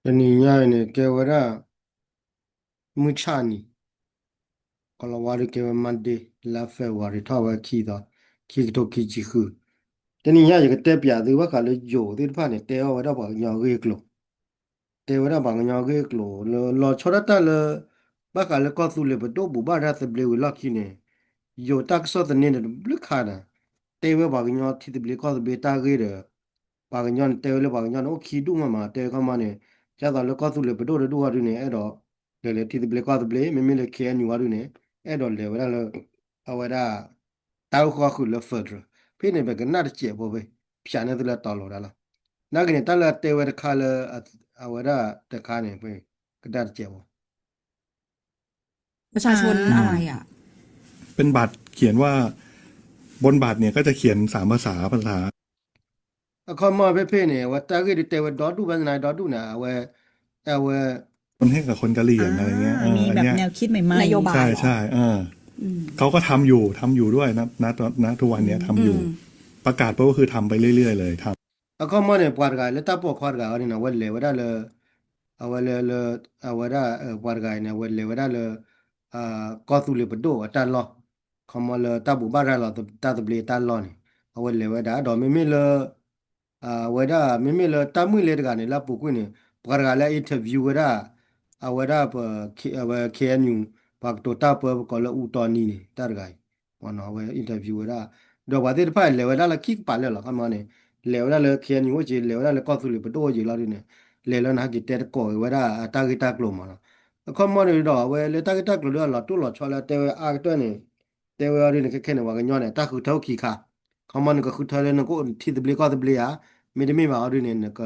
တနံၤညါအံၤန့ၣ် ကဲဝဲဒၣ် မုၢ်ဆၣ်နံၤ, ကီၢ်လီၤဝါဒုးကဲဝဲ Monday လါ February ထီၣ်ဝဲခံသီ, ခံကထိခံဆံဃု. တနံၤညါယကတဲပၠးသုဘၣ်ဃးလၢယိၤသ့ၣ်တဖၣ်န့ၣ် တဲအီၣ်ဝဲဒၣ်ပှၤကညီအဂ့ၢ်အကျိၤ, တဲဝဲဒၣ်ပှၤကညီအဂ့ၢ်အကျိၤလၢ လီၤဆီဒၣ်တၢ်လၢ ဘၣ်ဃးလၢကီၢ်သူလ့ၤပဒိၣ်ဘူၣ်ဘၣ်တၢ်သဘျ့ဝံၤလီၢ်ခံန့ၣ် ယိၤတၢ်ကစီၣ်သန့န့ၣ်တဘျုးခါဒီး တဲဝဲပှၤကညီထံသဘျ့ကီၢ်သဘျ့တၢ်ဂ့ၢ်ဒီး ပှၤကညီန့ၣ် တဲဝဲလၢပှၤကညီန့ၣ် အိၣ်ခံဒူၣ်မးမး တဲဝဲခီမီန့ၣ် ဒ်သိးလၢကီၢ်သူလ့ၤပဒိၣ်တဒူၣ်အီၤဒုန့ၣ် အဲၣ်ဒိးလဲၤလၢထံသဘျ့ကီၢ်သဘျ့ မ့မ့ၢ်လၢ K N U အီၤဒုန့ၣ် အဲၣ်ဒိးလဲၤဝဲဒၣ်လၢ အဝဲဒၣ် တၢ်အိၣ်ဃီဃုာ်လၢ federal ဖဲန့ၣ် ပကနၣ်တစဲးဖိဖဲ ဖၠးန့ၢ်သုလၢတီၤလိၤဒၣ်လီၤ. နာ်က့န့ၣ် တၢ်လၢအတဲဝဲတခါလၢ အဝဲဒၣ်တခါန့ၣ် ပကနၣ်တစဲးဖိ ประชาชนอะไรอะ เป็นบัตรเขียนว่า บนบัตรเนี่ยก็จะเขียนสามภาษา ภาษา အခီမီဖဲဖဲန့ၣ် အဝဲတၢ်ဂ့ၢ်ဒုးတဲဝဲဒီဒူၣ် ဘၣ်ဆၣ်သနာ်က့ဒီဒူၣ်န့ၣ် အဝဲ အဝဲ คนให้กับคนกะเหรี่ยงอะไรเงี้ย เออ มีแบบแนวคิดใหม่ๆ นโยบายเหรอ ใช่ใช่เออ เขาก็ทำอยู่ทำอยู่ด้วยนะณตอนณทุกวันเนี้ยทำอยู่ ประกาศปุ๊บก็คือทำไปเรื่อยๆเลยทำ အခီမီန့ၣ် ပှၤတဂၤလၢတၢ်ပိာ်ခွါတဂၤအီၤန့ၣ် အဝဲလဲၤဝဲဒၣ်လၢ အဝဲလၢလၢ အဝဲဒၣ် ပှၤတဂၤအံၤန့ၣ် အဝဲလဲၤဝဲဒၣ်လၢ ကီၢ်သူလ့ၤပဒိၣ်အတၢ်လီၢ် ခီမီလၢတၢ်ဘူၣ်ဘၣ်ရၤလီၤတၢ်သဘျ့အတၢ်လီၢ်န့ၣ် အဝဲလဲၤဝဲဒၣ် ဒီးမ့မ့ၢ်လၢ အဝဲဒၣ် မ့မ့ၢ်လၢတၢ်မုၢ်လၢတဂၤန့ၣ် လၢအပူၤကွံာ်န့ၣ် ပှၤတဂၤလၢ interview ဝဲဒၣ် အဝဲဒၣ်ပ အဝဲ K N U ပှၤကတိၤတၢ်ပၢပကိးလၢအူတီနံန့ၣ် တၢ်တဂၤအံၤ မ့ၢ်နီၤ အဝဲ interview ဝဲဒၣ် ဒီးပှၤသ့ၣ်တဖၣ်လဲၤဝဲဒၣ်လၢခံကပၤလၢာ်လီၤ ခီမီန့ၣ် လဲၤဝဲဒၣ်လၢ K N U အိၣ်က့ၤ လဲၤဝဲဒၣ်လၢကီၢ်သူလ့ၤပဒိၣ်အိၣ်က့ၤလီၤဒုန့ၣ် လဲၤလၢနဟဲက့ၤတဲတကိးက့ၤဝဲဒၣ်အတၢ်ဂ့ၢ်တၢ်ကျိၤမ့ၢ်နီၤ အခီမီန့ၣ်ဒီး အဝဲလၢတၢ်ဂ့ၢ်တၢ်ကျိၤဒုအလီၤတိၢ်လီၤဆီလၢတဲဝဲအါကတၢၢ်န့ၣ် တဲဝဲအီၤဒုန့ၣ် ခဲခဲန့ၣ် ပှၤကညီန့ၣ် တၢ်ဃုထၢအိၣ်ခံခါ ခီမီန့ၣ် ကဃုထၢလၢနကအိၣ်ထံသဘျ့ကီၢ်သဘျ့ဧါ မ့တမ့ၢ်ဘၣ်အီၤဒုန့ၣ် နက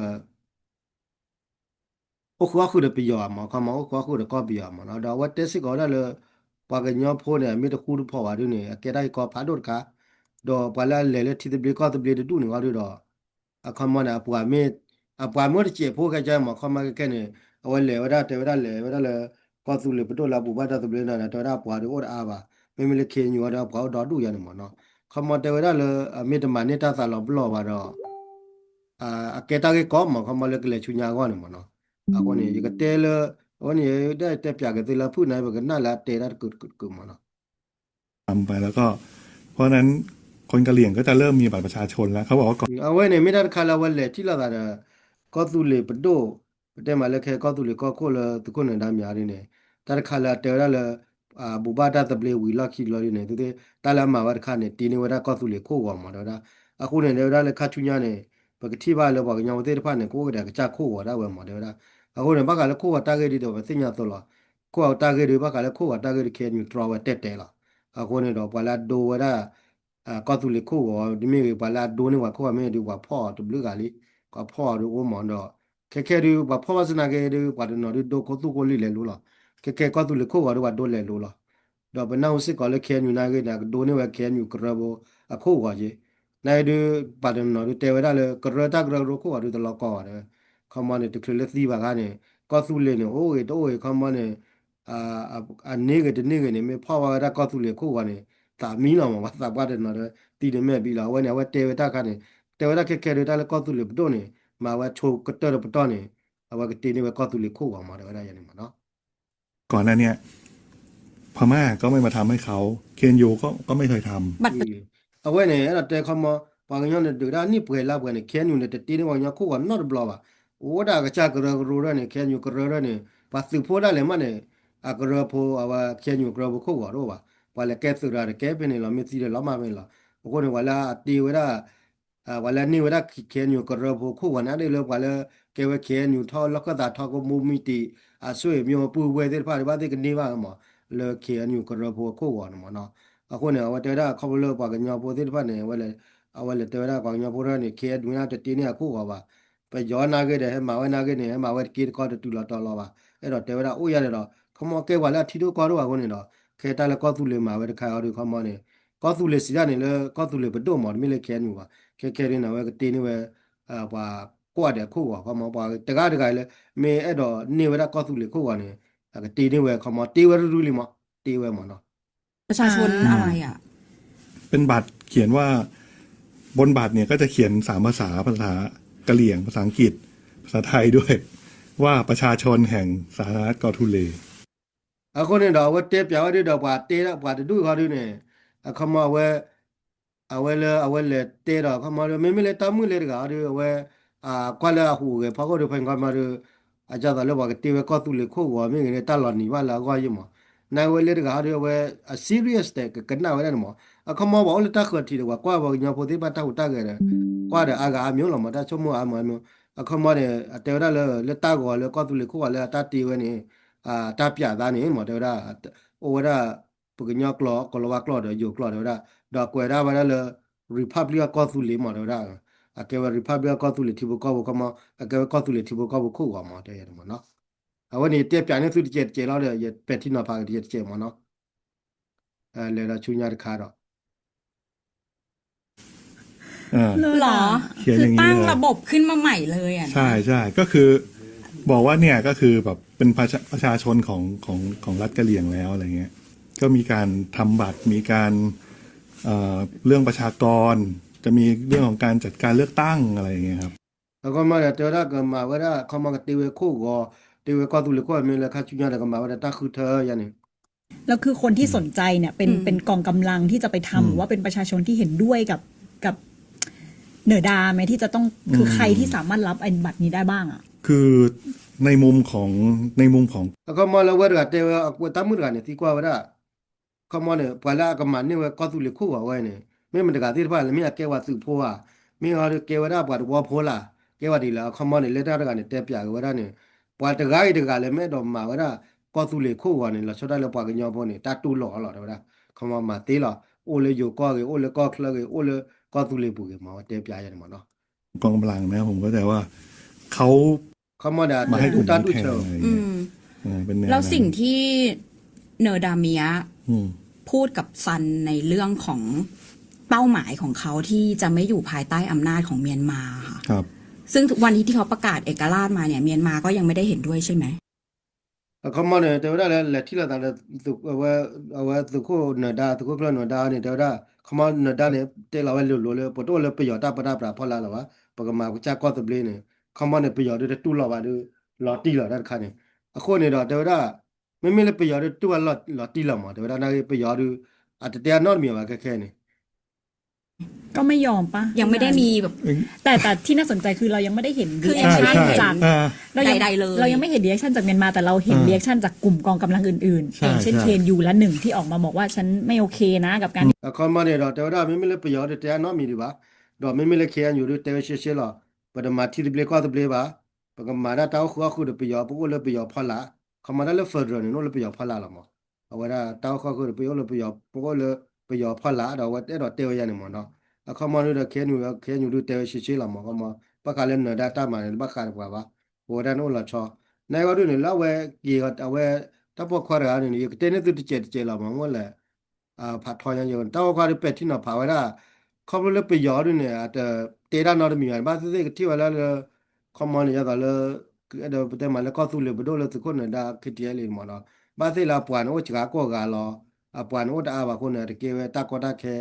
အိၣ်ဃုအီၣ်ဃုာ်ဒီးပယီၤမ့ၢ် ခီမီ အိၣ်ဃုအီၣ်ဃုာ်ဒီးကီၢ်ပယီၤမ့ၢ်နီၤ ဒီးအဝဲတဲစ့ၢ်ကီးဝဲဒၣ်လၢ ပှၤကညီဖိန့ၣ် မ့ၢ်တဃူတဖိးဘၣ်ဒုန့ၣ် အကဲတၢ်ဂ့ၢ်ကီဖးဒိၣ်တခါ ဒီးပှၤလၢအလဲၤလၢထံသဘျ့ကီၢ်သဘျ့တဒူၣ်န့ၣ်အီၤဒုဒီး အခီမီန့ၣ် အပှၤမ့ၢ် အပှၤမ့ၢ်အိၣ်တစဲးဖိခဲကၢမ့ၢ် ခီမီခဲခဲန့ၣ် အဝဲလဲၤဝဲဒၣ်တဲဝဲဒၣ်လဲၤဝဲဒၣ်လၢ ကီၢ်သူလ့ၤပဒိၣ်လၢအဘူၣ်ဘၣ်တၢ်သဘျ့န့ၣ် တဲဝဲဒၣ်အပှၤဒုအိၣ်တအါဘၣ် မ့မ့ၢ်လၢ K N U အီၤဒီးအပှၤအိၣ်ဒီဒူၣ်ယါန့ၣ်မ့ၢ်နီၤ ခီမီတဲဝဲဒၣ်လၢ အမ့ၢ်တမၤန့ၢ်တၢ်သးလီၤပလီၢ်ဘၣ်ဒီး အကဲတၢ်ဂ့ၢ်ကီမ့ၢ် ခီမီလၢကလဲၤဆူညါအဂီၢ်န့ၣ်မ့ၢ်နီၤ အဃိန့ၣ် ယကတဲလၢ အဝဲန့ၣ် ယတဲပၠးက့ၤသုလၢဖုၣ်န့ၣ် ပကနၣ်လၢအတဲတၢ်တကုာ်တကုာ်မ့ၢ်နီၤ ทำไปแล้วก็ เพราะฉะนั้น คนกะเหรี่ยงก็จะเริ่มมีบัตรประชาชนแล้ว เขาบอกว่าก่อน အဝဲန့ၣ် မ့ၢ်တၢ်တခါလၢအဝဲလဲၤထံၣ်လိာ်သးဒီး ကီၢ်သူလ့ၤပဒိၣ် ပတဲမးလၢခဲကီၢ်သူလ့ၤကီၢ်ခိၣ်လၢသုးခိၣ်နၢၤဒါမၠါဒ်န့ၣ် တၢ်တခါလၢအတဲဝဲဒၣ်လၢ ဘူၣ်ဘၣ်တၢ်သဘျ့ဝံၤလီၢ်ခံလီၤဒ်န့ၣ် သုသ့ၣ် တၢ်လၢအမၤဝဲတခါန့ၣ် တ့န့ၢ်ဝဲဒၣ်ကီၢ်သူလ့ၤခိၣ်ဂီၤမ့ၢ်တဲဝဲဒၣ် အဃိန့ၣ် တဲဝဲဒၣ်လၢခါဆူညါန့ၣ် ပကထံၣ်ဘၣ်လၢပှၤကညီဖိသ့ၣ်တဖၣ်န့ၣ် ကအိၣ်ကဒီးကစၢ်ခိၣ်ဂီၤဒၣ်ဝဲမ့ၢ်တဲဝဲဒၣ် အဃိန့ၣ် ဘၣ်ဃးလၢခိၣ်ဂီၤတၢ်ဂ့ၢ်ဒ်ဒီး ပသ့ၣ်ညါသိးလီၤ ခိၣ်ဂီၤတၢ်ဂ့ၢ်ဒ် ဘၣ်ဃးလၢခိၣ်ဂီၤတၢ်ဂ့ၢ်ဒ် K N U တြီဝဲတဲတဲလီၤ အဃိန့ၣ်ဒီး ပှၤလၢအဒိဝဲဒၣ် ကီၢ်သူလ့ၤခိၣ်ဂီၤ မ့မ့ၢ်ဂ့ၤ ပှၤလၢအဒိန့ၢ်ပှၤခိၣ်ဂီၤမ့ၢ်ဒ် ပှၤဖီၣ်အီၤတဘျုးဂၤလံ ပှၤဖီၣ်အီၤဒ်အိၣ်မ့ၢ်ဒီး ခဲခဲဒ် ပှၤဖီၣ်ဘၣ်ဆၣ်သနာ်က့ဒ် ပှၤတနီၤဒ်ဒိခိၣ်သူၣ်ခိၣ်လံၢ်လဲၤလိၤလီၤ ခဲခဲကီၢ်သူလ့ၤခိၣ်ဂီၤဒ်ပှၤဒိလဲၤလိၤလီၤ ဒီးပနၢ်ဟူစ့ၢ်ကီးလၢ K N U နာ်ဂ့ၤန့ၣ် အကဒိန့ၢ်ဝဲ K N U ကရၢဖိအခိၣ်ဂီၤက့ နာ်ဂ့ၤဒ် ပှၤတနီၤဒ်တဲဝဲဒၣ်လၢ ကရၢတၢ်ကရၢကရိခိၣ်ဂီၤဒ်တလီၤကီဝဲတဲဝဲ ခီမီန့ၣ် တချုးလၢသံဘၣ်ခါန့ၣ် ကီၢ်သူလ့ၤန့ၣ် အိၣ်ဂ့ၤတအိၣ်ဂ့ၤ ခီမီန့ၣ် အန့ၢ်ဂ့ၤတန့ၢ်ဂ့ၤန့ၣ် မ့ၢ်ဖီၣ်ဝဲဒၣ်ကီၢ်သူလ့ၤခိၣ်ဂီၤန့ၣ် သးမံလီၤမး ပှၤသးပှၢ်တနီၤဒီး သံန့ၣ်မ့ၢ်ဘံလီၤ အဝဲန့ၣ် အဝဲတဲဝဲတၢ်ခါန့ၣ် တဲဝဲဒၣ်ခဲခဲဒ်တၢ်လၢကီၢ်သူလ့ၤပဒိၣ်န့ၣ် မၤဝဲဆိကတၢၢ်တပတီၢ်န့ၣ် အဝဲကတ့န့ၢ်ဝဲကီၢ်သူလ့ၤခိၣ်ဂီၤမး တဲဝဲဒၣ်ယၤန့ၣ်မးနီၤ ก่อนหน้าเนี้ย พม่าก็ไม่มาทำให้เขา เคเอ็นยู ก็ก็ไม่เคยทำ အဝဲန့ၣ် အဲၣ်ဒိးတဲခီမီ ပှၤကညီန့ၣ် ဒုးဒၣ်နံၣ်ပှဲၤလါပှဲၤန့ၣ် ခဲအံၤန့ၣ် တတ့န့ၢ်ပှၤကညီခိၣ်ဂီၤနီတဘျီဘၣ်. အိၣ်ဝဲဒၣ်ကစၢ်ကရၢကရိဒၣ်န့ၣ် ခဲအံၤကရၢဒၣ်န့ၣ် ပှၤသုးဖိဒၣ်လဲာ်မးန့ၣ် အကရၢဖိ အဝဲခဲအံၤကရၢဖိခိၣ်ဂီၤတအိၣ်ဘၣ်. ပှၤလဲၤကဲသုးတဂၤတကဲဖဲန့ၣ်လီၤ မ့ၢ်သံဒီးလီၤမၢ်ဖဲန့ၣ်လီၤ. အဃိန့ၣ် ပှၤလၢအတ့ဝဲဒၣ် ပှၤလၢအန့ၢ်ဝဲဒၣ် ခဲအံၤကရၢဖိခိၣ်ဂီၤန့ၣ် အဒၣ်လၢပှၤလၢကဲဝဲ ခဲအံၤ ထီၣ်လီၢ်ခၢၣ်သးထီကမိၢ်မံတံာ် အစိအ့ၤမံပူၤဝဲသ့ၣ်တဖၣ်ဒ်ဘၣ်သ့ၣ်ကန့ၢ်ဘၣ်မး လၢ ခဲအံၤ ကရၢဖိအခိၣ်ဂီၤန့ၣ်မးနီၤ. အဃိန့ၣ် အဝဲတဲဝဲဒၣ်ခီဖျိလၢပှၤကညီဖိသ့ၣ်တဖၣ်န့ၣ် အဝဲလဲၤတဲဝဲဒၣ်ပှၤကညီဖိဒၣ်န့ၣ် ခဲအံၤ တတ့န့ၢ်အခိၣ်ဂီၤဘၣ်. ပယီၤနာ်ဂ့ၤဒီး ဟဲမၤဝဲနာ်ဂ့ၤန့ၣ် ဟဲမၤဝဲတက့တကီတတုၤလီၤတီၤလီၤဘၣ်. အဲၣ်ဒိးတဲဝဲဒၣ်အိၣ်ယါန့ၣ်ဒီး ခီမီကဲပှၤလၢအထံဒိၣ်ကီၢ်ဒိၣ်ဘၣ်အဃိန့ၣ်ဒီး ခဲတၢ်လၢကီၢ်သူလ့ၤမၤဝဲတခါအံၤဒီး ခီမီန့ၣ် ကီၢ်သူလ့ၤစံးဒၣ်န့ၣ်လၢကီၢ်သူလ့ၤပဒိၣ်မး တမ့ၢ်လၢ ခဲအံၤ ဘၣ်. ခဲခဲဒ်န့ၣ် အဝဲကတ့န့ၢ်ဝဲ ပှၤကွၢ်ဒီးအခိၣ်ဂီၤ ခီမီ ပှၤတဂၤတဂၤလၢ မ့ၢ်အဲၣ်ဒိးန့ၢ်ဝဲဒၣ်ကီၢ်သူလ့ၤခိၣ်ဂီၤန့ၣ် အကတ့န့ၢ်ဝဲ ခီမီ တ့ဝဲတရူၢ်လံမး တ့ဝဲမးနီၤ. ประชาชนอะไรอะ เป็นบัตรเขียนว่า บนบัตรเนี่ยก็จะเขียนสามภาษา ภาษากะเหรี่ยง ภาษาอังกฤษ ภาษาไทยด้วย ว่าประชาชนแห่งสหรัฐกอทูเล အဃိန့ၣ်ဒီး အဝဲတဲပၠးဝဲဒၣ်ဒီး ပှၤတဲဒၣ်ပှၤတဒူၣ်ဃီဒုန့ၣ် အခီမီ အဝဲ အဝဲလၢအဝဲလဲၤတဲဒီး အခီမီဒီး မ့မ့ၢ်လၢတၢ်မုၢ်လၢတဂၤဟီဒု အဝဲ ကွၢ်လၢအဟူးဂဲၤဖီခိၣ်ဒီး ဖဲန့ၣ်ခီမီဒီး အဒ်သိးလၢပှၤကတ့ဝဲကီၢ်သူလ့ၤခိၣ်ဂီၤမ့ၢ်ဂ့ၤန့ၣ် တၢ်လီၤနံၤဘၣ်လၢအဂီၢ်ယဲၢ်မး, နာ်ဝဲလၢတဂၤဟီဒု အဝဲ အ serious တဲကကနၣ်ဝဲဒၣ်န့ၣ်မး, အခီမီပှၤအိၣ်လၢတၢ်ဃၢၤထံးဒီး ပှၤကွၢ်ပှၤကညီဖိသ့ၣ်တဖၣ်တၢ်ဟူးတၢ်ဂဲၤဒီး ကွၢ်ဒီးအါဂၤအါမံၤလီၤမး တၢ်ဆိကမိၣ်အါမံၤအါမံၤ, အခီမီန့ၣ် အတဲဝဲဒၣ်လၢ လၢတၢ်ဂီၤလၢကီၢ်သူလ့ၤခိၣ်ဂီၤလၢအတၢ်တ့ဝဲန့ၣ် တၢ်ပၠးသးန့ၣ်မး တဲဝဲဒၣ် အိၣ်ဝဲဒၣ် ပကညီကျိာ် ကိၤလၤဝါကျိာ်ဒီးယိၤကျိာ်တဲဝဲဒၣ်, ဒီးကွဲးဒၣ်ဝဲဒၣ်လၢ Republic of ကီၢ်သူလ့ၤမး တဲဝဲဒၣ်, အကဲဝဲ Republic of ကီၢ်သူလ့ၤထံဖိကီၢ်ဖိ အခီမီ အကဲဝဲကီၢ်သူလ့ၤထံဖိကီၢ်ဖိခိၣ်ဂီၤမး တဲဝဲဒၣ်မးနီၤ, အဝဲန့ၣ် ယတဲပၠးန့ၢ်သုတကဲးတကဲးလီၤဒီး ယပဲာ်ထံနီၤဖးက့ၤတကဲးတကဲးမးနီၤ, လဲၤဒီးဆူညါတခါဒီး เขียนอย่างนี้เลย คือตั้งระบบขึ้นมาใหม่เลยอะนะ ใช่ใช่ ก็คือ บอกว่าเนี่ยก็คือแบบเป็นประชาประชาชนของของของรัฐกะเหรี่ยงแล้วอะไรเงี้ย ก็มีการทำบัตร มีการ เอ่อ เรื่องประชากร จะมีเรื่องของการจัดการเลือกตั้งอะไรอย่างเงี้ยครับ အခီမီဒီး တဲဝဲဒၣ်ကမၤဝဲဒၣ် အခီမီကတ့ဝဲခိၣ်ဂီၤ တ့ဝဲကီၢ်သူလ့ၤခိၣ် မ့ၢ်လၢခါဆူညါဒီး ကမၤဝဲဒၣ်တၢ်ဃုထၢယါန့ၣ် แล้วคือคนที่สนใจเนี่ยเป็นเป็นกองกำลังที่จะไปทำหรือว่าเป็นประชาชนที่เห็นด้วยกับกับเหนือดาไหมที่จะต้องคือใครที่สามารถรับไอ้บัตรนี้ได้บ้างอ่ะ คือในมุมของในมุมของ အခီမီလၢဝဲတဂၤတဲဝဲ အကွဲးတၢ်မုၢ်တဂၤန့ၣ် သံကွၢ်ဝဲဒၣ် အခီမီန့ၣ် ပှၤလၢအကမၤန့ၢ်ဝဲကီၢ်သူလ့ၤခိၣ်ဂီၤဝဲန့ၣ် မ့ၢ်မတၤတဂၤသ့ၣ်တဖၣ်လဲၣ် မ့ၢ်အကဲဝဲသုးဖိဧါ, မ့ၢ်အီၤကဲဝဲဒၣ်ပှၤတဝီဖိလၢ်, ကဲဝဲဒ်လဲၣ် အခီမီန့ၣ် လၢတၢ်တဂၤန့ၣ် တဲပၠးက့ၤဝဲဒၣ်န့ၣ် ပှၤတဂၤဂ့ၤတဂၤလၢမ့ၢ်အဲၣ်ဒိးမၤဝဲဒၣ် ကီၢ်သူလ့ၤခိၣ်ဂီၤန့ၣ် လီၤဆီဒၣ်လၢပှၤကညီဖိန့ၣ် တၢ်တူၢ်လိာ်အီၤလီၤ တဲဝဲဒၣ်, အခီမီမၤသ့လီၤ, အိၣ်လၢယိၤကီၢ်ဂ့ၤ အိၣ်လၢကီၢ်ချၢဂ့ၤ အိၣ်လၢကီၢ်သူလ့ၤပူၤဂ့ၤမး ဝဲတဲပၠးယါန့ၣ်မးနီၤ กองกำลังนะ ผมเข้าใจว่าเขา အခီမီဒီး တဲဝဲဒၣ် မၤဟဲကူၣ်မၤခဲ တၢ်တူၢ်ဆၢ อะไรอย่างเงี้ย เออ เป็นแนวนั้น แล้วสิ่งที่เนอร์ดาเมียะ อืม พูดกับซันในเรื่องของเป้าหมายของเขาที่จะไม่อยู่ภายใต้อำนาจของเมียนมาค่ะ ครับ ซึ่งวันที่ที่เขาประกาศเอกราชมาเนี่ย เมียนมาก็ยังไม่ได้เห็นด้วยใช่ไหม အခီမီန့ၣ် တဲဝဲဒၣ်လၢ လဲၤထံၣ်လိာ်သးဒီး သုး အဝဲ အဝဲသုးခိၣ်နၢၤဒါ သုးခိၣ်ကျၢၢ်နၢၤဒါန့ၣ် တဲဝဲဒၣ် ခီမီနၢၤဒါန့ၣ် တဲလီၤဝဲလိၤလိၤလၢ ပတအိၣ်လၢပယီၤတၢ်ပၢတၢ်ပြးဖီလာ်လၢၤဘၣ်, ပကမၤကစၢ်ကီၢ်သဘျ့န့ၣ် ခီမီန့ၣ် ပယီၤဒုးတတူၢ်လိာ်ဘၣ်ဒီး လီၤတံၢ်လီၤတၢ်တခါန့ၣ်, အဃိန့ၣ်ဒီး တဲဝဲဒၣ် မ့မ့ၢ်လၢပယီၤဒုးတတူၢ်ဘၣ်လီၤတံၢ်လီၤမး တဲဝဲဒၣ် နာ်က့ပယီၤဒုး အတတဲအနီတမံၤဘၣ်ခဲခဲန့ၣ် ก็ไม่ยอมปะ ยังไม่ได้มีแบบ แต่แต่ที่น่าสนใจคือเรายังไม่ได้เห็น คือยังไม่ได้เห็น reaction จาก ใดๆเลย เรายังไม่เห็น reaction จากเมียนมาแต่เราเห็น reaction จากกลุ่มกองกำลังอื่นๆ ใช่ อย่างเช่น ใช่ เคเอ็นยู และหนึ่งที่ออกมาบอกว่าฉันไม่โอเคนะกับการ အခီမီန့ၣ်ဒီး တဲဝဲဒၣ် မ့မ့ၢ်လၢပယီၤဒုးတဲအနီတမံၤဒံးဘၣ်, ဒီးမ့မ့ၢ်လၢ เคเอ็นยู ဒုးတဲဝဲရှဲရှဲလီၤ, ပတမၤထံသဘျ့ကီၢ်သဘျ့ဘၣ်, ပကမၤဒၣ်တၢ်အိၣ်ဃုာ်အီၣ်ဃုာ်ဒီးပယီၤ ပကအိၣ်လၢပယီၤဖီလာ်, ခီမီတၢ်လၢ federal န့ၣ် အိၣ်လၢပယီၤဖီလာ်လီၤမး အဝဲဒၣ်တၢ်အိၣ်ဃုာ်အီၣ်ဃုာ်ဒီး ပအိၣ်လၢပယီၤ ပအိၣ်လၢပယီၤဖီလာ်ဒီး အဝဲအဲၣ်ဒိးတဲဝဲယါန့ၣ်မးနီၤ, အခီမီဒုးဒီး เคเอ็นยู เคเอ็นยู ဒုးတဲဝဲရှဲရှဲလီၤမး ခီမီ ဘၣ်ဃးလၢနၢၤဒါတၢ်မၤန့ၣ် ဘၣ်ဃးဒီးပှၤဘၣ်, ပဝဲဒၣ်န့ၣ်အိၣ်လီၤဆီ, နာ်က့ဒုးန့ၣ် လၢအဝဲက့ၤအဝဲ တၢ်ပိာ်ခွါတဂၤန့ၣ် ယကတဲန့ၢ်သုတစဲးတစဲးလီၤမး မ့ၢ်လဲၣ် ဖးထီညါယိၤ တၢ်ပိာ်ခွါဒုးပဲာ်ထံနီၤဖးဝဲဒၣ် ခီဖျိလၢပယီၤဒုးန့ၣ် အတတဲတၢ်နီတမံၤဘၣ် ဘၣ်သ့ၣ်သ့ၣ်ကထံၣ်ဝဲလၢလၢ ခီမီန့ၣ် ယသးလၢ အဲၣ်ဒိးပတဲမးလၢကီၢ်သူလ့ၤပဒိၣ်လၢသုးခိၣ်နၢၤဒါ KTLA န့ၣ်မးဒီး ဘၣ်သ့ၣ်လၢအပှၤန့ၣ်အိၣ်စှၤကိးဂၤလီၤ, အပှၤန့ၣ်အိၣ်တအါဘၣ်အဃိန့ၣ် အတကဲဝဲတၢ်ကီတၢ်ခဲ,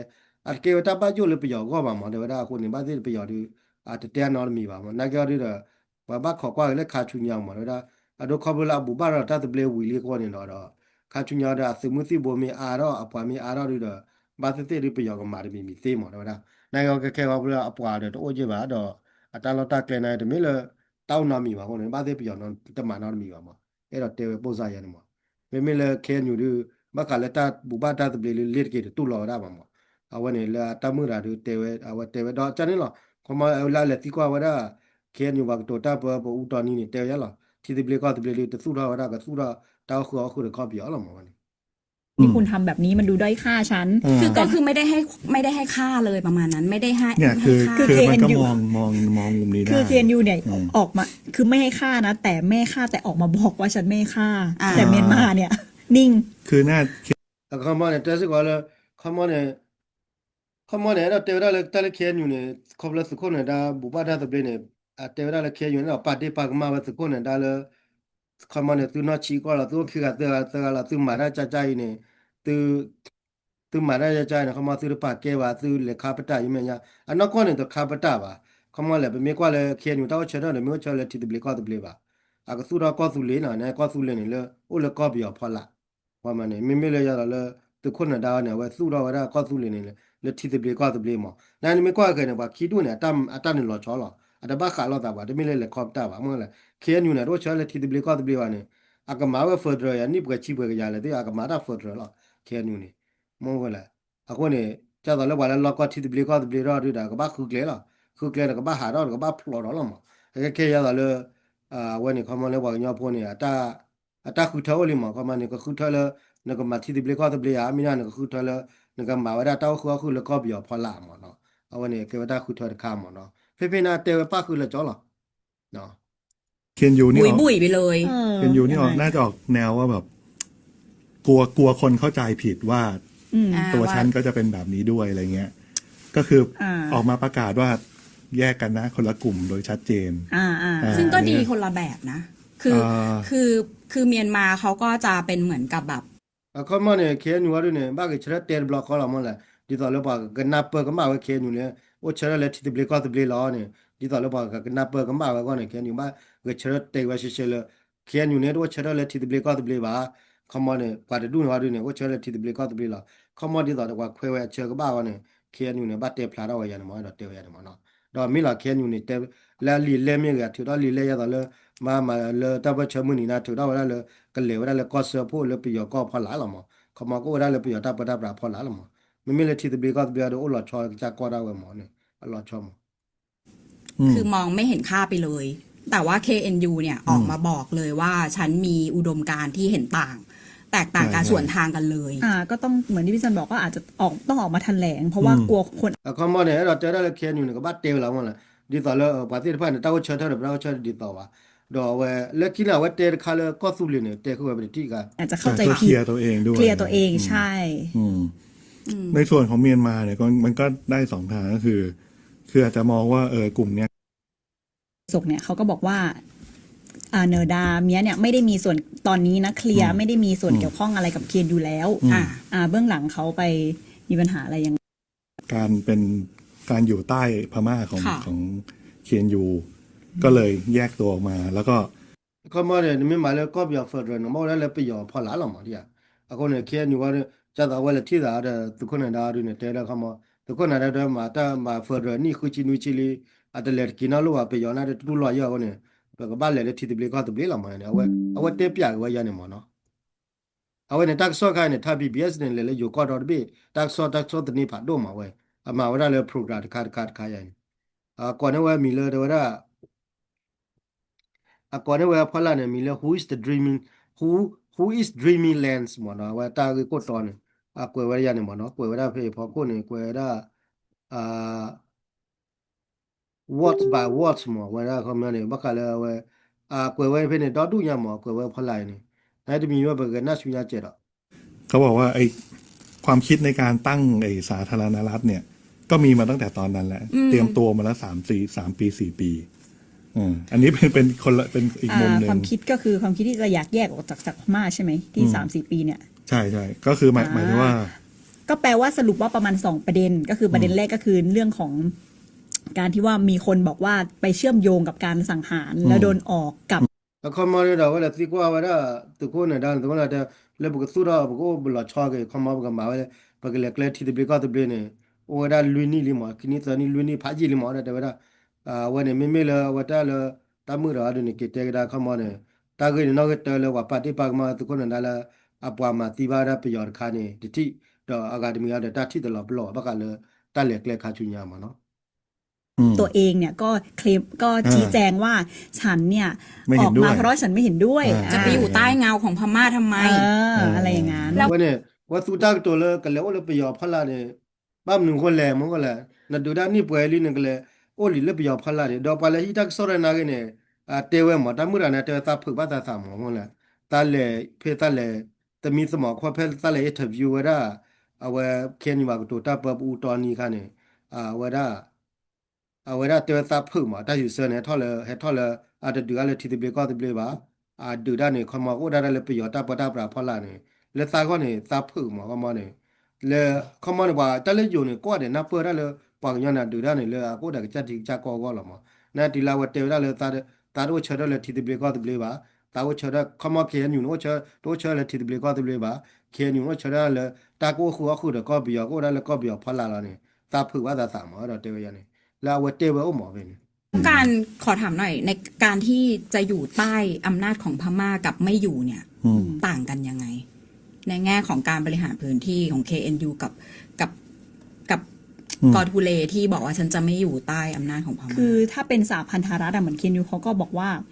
အတကဲဝဲတၢ်ဘၣ်ယိၣ်လၢပယီၤအဂီၢ်ဘၣ်မး တဲဝဲဒၣ်အဃိန့ၣ် ဘၣ်သ့ၣ်ပယီၤဒုး အတတဲအနီတမံၤဘၣ်မး နာ်က့အီၤဒုးဒီး ပှၤဘၣ်ခိးကွၢ်က့ၤလၢခါဆူညါမး တဲဝဲဒၣ် အဒိခီဖျိလၢအဘူၣ်ဘၣ်ဒီးတၢ်သဘျ့ဝံၤလံအဃိန့ၣ်ဒီး ခါဆူညါဒီးအသုးမုၢ်သံၣ်ဘိမ့ၢ်အါထီၣ် အပှၤမ့ၢ်အါထီၣ်ဒုးဒီး ဘၣ်သ့ၣ်သ့ၣ်ဒုးပယီၤကမၤတမံၤမံၤသ့မး တဲဝဲဒၣ် နာ်က့ခဲခဲဝဲဖဲအပှၤဒီးတအိၣ်က့ၢ်ဘၣ်ဒီး အတၢ်လီၢ်တၢ်ကျဲန့ၣ် တမ့ၢ်လၢ တၢ်အိၣ်နီတမံၤဘၣ်အဃိန့ၣ် ဘၣ်သ့ၣ်ပယီၤတမၤနီတမံၤဘၣ်မး အဲၣ်ဒိးတဲဝဲပိၢ်စၢ်ယဲန့ၣ်မး မ့မ့ၢ်လၢ เคเอ็นยู ဒုး ဘၣ်ဃးလၢတၢ်ဘူၣ်ဘၣ်တၢ်သဘျ့လၢလ့တက့ၤတတူၢ်လိာ်ဝဲဒၣ်ဘၣ်မး အဝဲန့ၣ်လၢအတၢ်မုၢ်တဂၤဒုးတဲဝဲ အဝဲတဲဝဲဒီးကန့ၣ်လီၤ ခီမီလၢအလဲၤသံကွၢ်ဝဲဒၣ် เคเอ็นยู ပှၤကတိၤတၢ်ပၢပူတီနံၤန့ၣ် တဲဝဲယါလီၤ ထံသဘျ့ကီၢ်သဘျ့ဒုးတသူၣ်ထီၣ်ဝဲဒၣ် ကသူၣ်ထီၣ်တၢ်အိၣ်ဃုာ်အီၣ်ဃုာ်ဒီးကီၢ်ပယီၤလီၤမးဝဲန့ၣ် ที่คุณทำแบบนี้มันดูด้อยค่าฉัน คือก็คือไม่ได้ให้ไม่ได้ให้ค่าเลยประมาณนั้นไม่ได้ให้เนี่ยคือให้ค่า คือ เคเอ็นยู มันก็มองมองมองมุมนี้ได้คือ เคเอ็นยู เนี่ยออกมาคือไม่ให้ค่านะแต่แม่ฆ่าแต่ออกมาบอกว่าฉันไม่ฆ่าแต่เมียนมาเนี่ยนิ่งคือน่า အခီမီန့ၣ် တဲစ့ၢ်ကီးလၢ ခီမီန့ၣ် ခီမီန့ၣ် အဲၣ်ဒိးတဲဝဲဒၣ်လၢတၢ်လၢ เคเอ็นยู န့ၣ် ခီဖျိသုးခိၣ်နၢၤဒါဘူၣ်ဘၣ်တၢ်သဘျ့န့ၣ် အတဲဝဲဒၣ်လၢ เคเอ็นยู န့ၣ်ဒီးပာ်ဒ့ၣ်ပာ်ကမၣ်ဝဲသုးခိၣ်နၢၤဒါလၢ ခီမီန့ၣ် သုနီၢ်ဆံးကီၢ်လီၤ သုအိၣ်ခံဂၤသၢဂၤသၢဂၤလီၤ သုမၤတၢ်ကၠၢ်ကၠၢ်အံၤန့ၣ် သု သုမၤတၢ်ကၠၢ်ကၠၢ်အံၤန့ၣ် ခီမီသုတပာ်ကဲဘၣ် သုလဲၤခါပတာ်ယမဲာ်ညါ အနီၢ်ကီၢ်န့ၣ် တခါပတာ်ဘၣ် ခီမီလဲၣ် ပမ့ၢ်ကွၢ်လၢ เคเอ็นยู တၢ်အိၣ်ဆၢထၢၣ်ဒီး မ့ၢ်အိၣ်ဆၢလၢထံသဘျ့ကီၢ်သဘျ့ဘၣ် အကသူၣ်ထီၣ်ကီၢ်သူလ့ၤနီၤ, န့ၣ်ကီၢ်သူလ့ၤန့ၣ်လၢ အိၣ်လၢကီၢ်ပယီၤဖီလာ် ပှၤမၤန့ၣ် မ့မ့ၢ်လၢယၤဒီးလၢ သုးခိၣ်နၢၤဒါအီၤန့ၣ် အဝဲသူၣ်ထီၣ်ဝဲဒၣ်ကီၢ်သူလ့ၤန့ၣ် လၢထံသဘျ့ကီၢ်သဘျ့မး. နနမ့ၢ်ကွၢ်ခဲန့ၣ် ပှၤခံဒူၣ်န့ၣ် အတၢ်န့ၣ်လီၤဆီလီၤ. အတဘၣ်ဃးလိာ်သးဘၣ်, တမ့ၢ်လၢလဲၤခီပတာ်ဘၣ်, မ့ၢ်လၢ ခ့ၣ်အဲၣ်ယူၣ်န့ၣ် တအိၣ်ဆၢလၢထံသဘျ့ကီၢ်သဘျ့ဘၣ်န့ၣ် အကမၤဝဲ federal ယၤ နံၣ်ပှဲၤဆံပှဲၤကယၤလဲၣ်သ့ၣ် အကမၤတၢ် federal လီၤ. ခ့ၣ်အဲၣ်ယူၣ်န့ၣ် မ့ၢ်ဝဲလဲၣ်. အဃိန့ၣ် ဒ်သိးလၢပှၤလၢလီၢ်ကီၢ်ထံသဘျ့ကီၢ်သဘျ့ထီၣ်ဒုဒီး ကဘၣ်ဃုကျဲလီၤ. ဃုကျဲဒီးကဘၣ်ဟးထီၣ်ဒီးကဘၣ်ဖျိးထီၣ်လီၤမး. ခဲခဲယၤသိးလၢ အဝဲန့ၣ် ခီမီလၢပှၤကညီဖိန့ၣ် အတၢ်ဃုထၢအိၣ်လံမး. ခီမီန့ၣ် ကဃုထၢလၢ နကမၤထံသဘျ့ကီၢ်သဘျ့ဧါ, မ့ၢ်ဒၣ်နကဃုထၢလၢ နကမၤဝဲဒၣ်တၢ်အိၣ်ဃုအီၣ်ဃုလၢကီၢ်ပယီၤဖီလာ်မးနီၤ. အဝဲန့ၣ် ကဲဝဲတၢ်ဃုထၢတခါမးနီၤ. ဖဲဖဲန့ၣ်တဲဝဲပၣ်ဃုာ်လၢာ်ကၠီလီၤ. ခ့ၣ်အဲၣ်ယူၣ်န့ၣ် บุ๋ยบุ๋ยไปเลย ခ့ၣ်အဲၣ်ယူၣ်န့ၣ် น่าจะออกแนวว่าแบบ กลัวกลัวคนเข้าใจผิดว่า อ่า ตัวฉันก็จะเป็นแบบนี้ด้วยอะไรเงี้ย ก็คือ อ่า ออกมาประกาศว่าแยกกันนะคนละกลุ่มโดยชัดเจน อ่าอ่า อ่า ซึ่งก็ดี อันนี้ คนละแบบนะ คือ อ่า คือ คือเมียนมาเขาก็จะเป็นเหมือนกับแบบ အခီမီန့ၣ် ခ့ၣ်အဲၣ်ယူၣ်ဝဲဒၣ်န့ၣ် ဘၣ်ဂဲၤဆၢထၢၣ်တဲတဘျီဃီလီၤမးလဲၣ်. ဒ်သိးလၢပှၤကနၢ်ပၢၢ်ကမၣ်ဝဲ ခ့ၣ်အဲၣ်ယူၣ်န့ၣ် အိၣ်ဆၢထၢၣ်လၢထံသဘျ့ကီၢ်သဘျ့လီၤန့ၣ် ဒ်သိးလၢပှၤကနၢ်ပၢၢ်ကမၣ်ဝဲအဂီၢ်န့ၣ် ခ့ၣ်အဲၣ်ယူၣ် ဘၣ်ဂဲၤဆၢထၢၣ်တဲဝဲရှဲရှဲလၢ ခ့ၣ်အဲၣ်ယူၣ်န့ၣ် တအိၣ်ဆၢထၢၣ်လၢထံသဘျ့ကီၢ်သဘျ့ဘၣ်. ခီမီန့ၣ် ပှၤတဒူၣ်န့ၣ်ဝဲဒၣ်န့ၣ် အိၣ်ဆၢထၢၣ်လၢထံသဘျ့ကီၢ်သဘျ့လီၤ. ခီမီဒ်သိးဒီးပှၤခွဲးဝဲအဆၢကဘၣ်အဂီၢ်န့ၣ် ခ့ၣ်အဲၣ်ယူၣ်န့ၣ် ဘၣ်တဲဖျါထီၣ်ဝဲယၤန့ၣ်မး ဒီးတဲဝဲယၤန့ၣ်မးနီၤ. ဒီးမ့ၢ်လီၤ ခ့ၣ်အဲၣ်ယူၣ်န့ၣ် တဲ လၢအလံာ်လဲၢ်မ့ၢ်ဂ့ၤ အထုးထီၣ်လံာ်လဲၢ်ယၤသိးလၢ မၤမၤလၢတၢ်ပၢၢ်ဆၢမုၢ်နံၤန့ၣ် ထုးထီၣ်ဝဲဒၣ်လၢ ကလဲၤဝဲဒၣ်လၢကီၢ်စၢဖှိၣ်လၢပယီၤကီၢ်ဖီလာ်လီၤမး. ခီမီကအိၣ်ဝဲဒၣ်လၢပယီၤတၢ်ပၢတၢ်ပြးဖီလာ်လီၤမး. မ့မ့ၢ်လၢထံသဘျ့ကီၢ်သဘျ့ဒီး အိၣ်လီၤဆီကစၢ်ကီၢ်ဒၣ်ဝဲမးန့ၣ် အလီၤဆီမး อืม คือมองไม่เห็นค่าไปเลย แต่ว่า เค เอ็น ยู เนี่ย อืม ออกมาบอกเลยว่าฉันมีอุดมการณ์ที่เห็นต่าง แตกต่างกัน ใช่ ใช่ สวนทางกันเลย อ่า ก็ต้องเหมือนที่พี่จันบอกก็อาจจะออกต้องออกมาแถลง เพราะว่า อืม กลัวคน အခီမီန့ၣ် အဲၣ်ဒိးတဲဒၣ်လၢ ခ့ၣ်အဲၣ်ယူၣ်န့ၣ် ကဘၣ်တဲဝဲလီၤမးလဲၣ်. ဒ်သိးလၢ ပှၤသ့ၣ်တဖၣ်န့ၣ် တၢ်အိၣ်ဆၢထၢၣ်ဒီး ပတၢ်အိၣ်ဆၢထၢၣ်ဒ်သိးဘၣ်. ဒီးအဝဲ လၢခံန့ၣ် အဝဲတဲတခါလၢကီၢ်သူလ့ၤန့ၣ် တဲဃုာ်ဝဲပတထံၣ်ဂၤ อาจจะเข้าใจผิด เคลียร์ตัวเองด้วย เคลียร์ตัวเอง อืม ใช่ อืม ในส่วนของเมียนมาเนี่ยก็มันก็ได้สองทางก็คือ คืออาจจะมองว่าเออกลุ่มเนี้ย โฆษกเนี่ยเขาก็บอกว่า อ่า เนอดาเมียเนี่ยไม่ได้มีส่วนตอนนี้นะ เคลียร์ อืม ไม่ได้มีส่วน อืม เกี่ยวข้องอะไรกับ เค เอ็น ยู แล้ว อืม อ่า อ่า เบื้องหลังเขาไปมีปัญหาอะไรยังไง การเป็น การอยู่ใต้พม่าของ ค่ะ ของ เค เอ็น ยู อืม ก็เลยแยกตัวออกมา แล้วก็ ခီမီန့ၣ် နမ့ၢ်မၤလၢကီၢ်ပယီၤ federal န့ၣ် မ့ၢ်ဝဲဒၣ်လၢပယီၤဖီလာ်လီၤမးဒ်ဧါ. အဃိန့ၣ် ခ့ၣ်အဲၣ်ယူၣ်ဝဲ ဒ်သိးအဝဲလဲၤထံၣ်သးဒီး သုးခိၣ်နၢၤဒါဒုန့ၣ် တဲဝဲဒၣ်ခီမီ သုးခိၣ်နၢၤဒါတဲမၤတၢ်မၤ federal နံၣ်ဃုဆံနွံဆံလံ, အတလဲၤတက့ၤနီတလိၣ်ဘၣ် ပယီၤန့ၣ်တတူၢ်လိာ်ယဲၢ်အဃိန့ၣ် ပကဘၣ်လဲၤလၢထံသဘျ့ကီၢ်သဘျ့လီၤမးန့ၣ် အဝဲ အဝဲတဲပျးက့ၤဝဲယဲၢ်န့ၣ်မးနီၤ. အဝဲန့ၣ် တၢ်ကစီၣ်ခါန့ၣ် Thai PBS န့ၣ် လဲၤလၢယိၤကီၢ်ဒီတဘ့ၣ် တၢ်ကစီၣ် တၢ်ကစီၣ်သန့ဖးဒိၣ်မးဝဲ အမၤဝဲဒၣ်လၢ program တခါတခါတခါယဲၢ်န့ၣ် အကိးန့ၢ်ဝဲမံၤလၢတဲဝဲဒၣ် အကိးန့ၢ်ဝဲဖီလာ်န့ၣ် မံၤလၢ who is the dreaming who who is dreaming lands မးနီၤ အဝဲတၢ်ဂ့ၢ်ခိၣ်တီန့ၣ် အကွဲးဝဲဒၣ်ယဲၢ်န့ၣ်မးနီၤ ကွဲးဝဲဒၣ်ဖဲအံၤဖီခိၣ်န့ၣ် ကွဲးဝဲဒၣ် word by word မး ဝဲဒၣ်ခီမီန့ၣ် ဘၣ်ဃးလၢအဝဲ အကွဲးဝဲဖဲန့ၣ် ဒီဒူၣ်ညါမး ကွဲးဝဲဖီလာ်အံၤန့ၣ် နတမံၤဝဲပကနၣ်ဆူညါကဲးဒီး เขาบอกว่าไอ้ความคิดในการตั้งไอ้สาธารณรัฐเนี่ย ก็มีมาตั้งแต่ตอนนั้นแหละ อืม เตรียมตัวมาแล้วสามสี่สามปีสี่ปี อืม อันนี้เป็นเป็นคนละเป็นอีกมุมหนึ่ง อ่า ความคิดก็คือความคิดที่จะอยากแยกออกจากจากพม่าใช่ไหมที่ อืม สามสี่ปีเนี่ย ใช่ใช่ก็คือหมาย อ่า หมายถึงว่า ก็แปลว่าสรุปว่าประมาณสองประเด็น ก็คือประเด็น อืม แรกก็คือเรื่องของการที่ว่ามีคนบอกว่าไปเชื่อมโยงกับการสังหาร อืม แล้วโดนออกกับ အခီမီန့ၣ်ဒီး အဝဲလဲၤသံကွၢ်ဝဲဒၣ် သုးခိၣ်နၢၤဒါန့ၣ် သုးခိၣ်နၢၤဒါတဲ လၢပကသူၣ်ထီၣ် ပကအိၣ်ပလီၤဆီက့ၤ ခီမီပကမၤဝဲ ပကလဲၤကျဲထံသဘျ့ကီၢ်သဘျ့န့ၣ် အိၣ်ဝဲဒၣ်လွံၢ်နံၣ်လံမး ခံနံၣ်သၢနံၣ်လွံၢ်နံၣ်ဖးယံာ်လံမး တဲဝဲဒၣ် အဝဲန့ၣ် မ့မ့ၢ်လၢအဝဲတၢ်လၢ တၢ်မုာ်ဒီးအဒုန့ၣ် က့ၤတဲကဒါခီမီန့ၣ် တၢ်ဂ့ၢ်န့ၣ် နီၢ်ဂ့ၢ်တၢလၢပှၤပာ်တ့ၢ်ပာ်ကမၣ်သုးခိၣ်နၢၤဒါလၢ အပှၤမၤသံဘၣ်ဝဲဒၣ်ပယီၤတခါန့ၣ် တထံၣ် ဒီးအဂၤတမံၤအံၤဒီး တၢ်ထံၣ်တလီၤပလိာ်ဘၣ်ဃးလၢ တၢ်လဲၤကျဲခါဆူညါမးနီၤ อืม ตัวเองเนี่ยก็เคลมก็ อ่า ชี้แจงว่าฉันเนี่ย ไม่เห็นด้วย ออกมาเพราะว่าฉันไม่เห็นด้วย อ่า อ่า จะไปอยู่ใต้เงาของพม่าทำไม เออ อ่า อะไรอย่างนั้น แล้ว အဝဲန့ၣ် ဝဲသူတၢ်ကတိၤလၢကလဲၤအိၣ်လၢပယီၤဖီလာ်န့ၣ် ဘၣ်မနုၤဃိလဲၣ်မ့ၢ်ဃိလဲၣ် နဒုးဒၣ်နံၣ်ပှဲၤလံန့ၣ် ကလဲၤအိၣ်လံလၢပယီၤဖီလာ်န့ၣ် ဒီးပှၤလၢဟံးတၢ်ကစီၣ်ရၢနၤဂ့ၤန့ၣ် တဲဝဲမး တၢ်မုၢ်တၢ်နၤတဲဝဲသးဖုးဘၣ်သးသးမးမ့ၢ်လဲၣ် တၢ်လဲၤဖဲတၢ်လဲၤ သမံသမိးခီဖဲတၢ်လဲၤ interview ဝဲဒၣ် အဝဲ ခ့ၣ်အဲၣ်ယူၣ်ဘၣ်ကတိၤတၢ်ပၢပူတနံၤခါန့ၣ် အဝဲဒၣ် အဝဲဒၣ်တဲဝဲသးဖုးမး တၢ်စံးဆၢန့ၣ် ဟဲထီၣ်လၢ ဟဲထီၣ်လၢ အတဒုးဒၣ်လၢထံသဘျ့ကီၢ်သဘျ့ဘၣ် အဒုးဒၣ်န့ၣ် ခီမီကအိၣ်ဒၣ်လၢပယီၤတၢ်ပၢတၢ်ပြးဖီလာ်န့ၣ် လၢသးဂီၢ်န့ၣ် သးဖုးမး ခီမီန့ၣ် လၢ ခီမီန့ၣ် ပှၤတၢ်လၢယိၤန့ၣ် ကိးဂၤဒဲးနၢ်ပၢၢ်ဒၣ်လၢ ပှၤကညီန့ၣ် ဒုးဒၣ်န့ၣ် လၢအကအိၣ်ဒီးကစၢ်ထံကစၢ်ကီၢ်အဂီၢ်လီၤမး နတုၤလၢအဝဲတဲဝဲဒၣ်လၢသး သးတအိၣ်ဆၢထၢၣ်လၢထံသဘျ့ကီၢ်သဘျ့ဘၣ်, သးအိၣ်ဆၢထၢၣ် ခီမီ KNU န့ၣ် အိၣ်ဆၢ တအိၣ်ဆၢလၢထံသဘျ့ကီၢ်သဘျ့ဘၣ်, KNU န့ၣ် အိၣ်ဆၢထၢၣ်လၢ တၢ်ကအိၣ်ဃုာ်အီၣ်ဃုာ်ဒီးကီၢ်ပယီၤ ကအိၣ်ဒၣ်လၢကီၢ်ပယီၤဖီလာ်လီၤန့ၣ် သးဖုးဘၣ်သးသးမး ဒီးတဲဝဲယၤန့ၣ် လၢအဝဲတဲဝဲအိၣ်မးဖဲန့ၣ် ต้องการขอถามหน่อยในการที่จะอยู่ใต้อำนาจของพม่ากับไม่อยู่เนี่ย อืม ต่างกันยังไง ในแง่ของการบริหารพื้นที่ของ เคเอ็นยู กับกับกับ อืม กอทูเลที่บอกว่าฉันจะไม่อยู่ใต้อำนาจของพม่า คือถ้าเป็นสหพันธรัฐอะเหมือน เคเอ็นยู เขาก็บอกว่า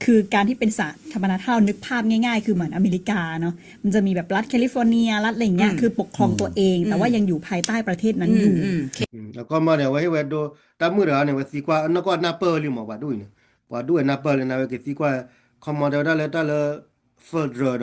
คือการที่เป็นสหพันธรัฐถ้าเรานึกภาพง่ายๆ คือเหมือนอเมริกาเนาะ มันจะมีแบบรัฐแคลิฟอร์เนียรัฐอะไรอย่างเงี้ย อืม คือปกครองตัวเอง อืม แต่ว่ายังอยู่ภายใต้ประเทศนั้นอยู่ อืม อืม อืม အခီမီန့ၣ် အဝဲဟ့ၣ်ဝဲဒိ တၢ်မုၣ်တဂၤန့ၣ် အဝဲသံကွၢ် နီၢ်ကီၢ်နၢ်ပၢၢ်လံမး ပှၤဒိၣ်အံၤန့ၣ် ပှၤဒိၣ်အံၤနၢ်ပၢၢ်လံ နဝဲကသံကွၢ် ခီမီတဲဝဲဒၣ်လၢတၢ်လၢ federal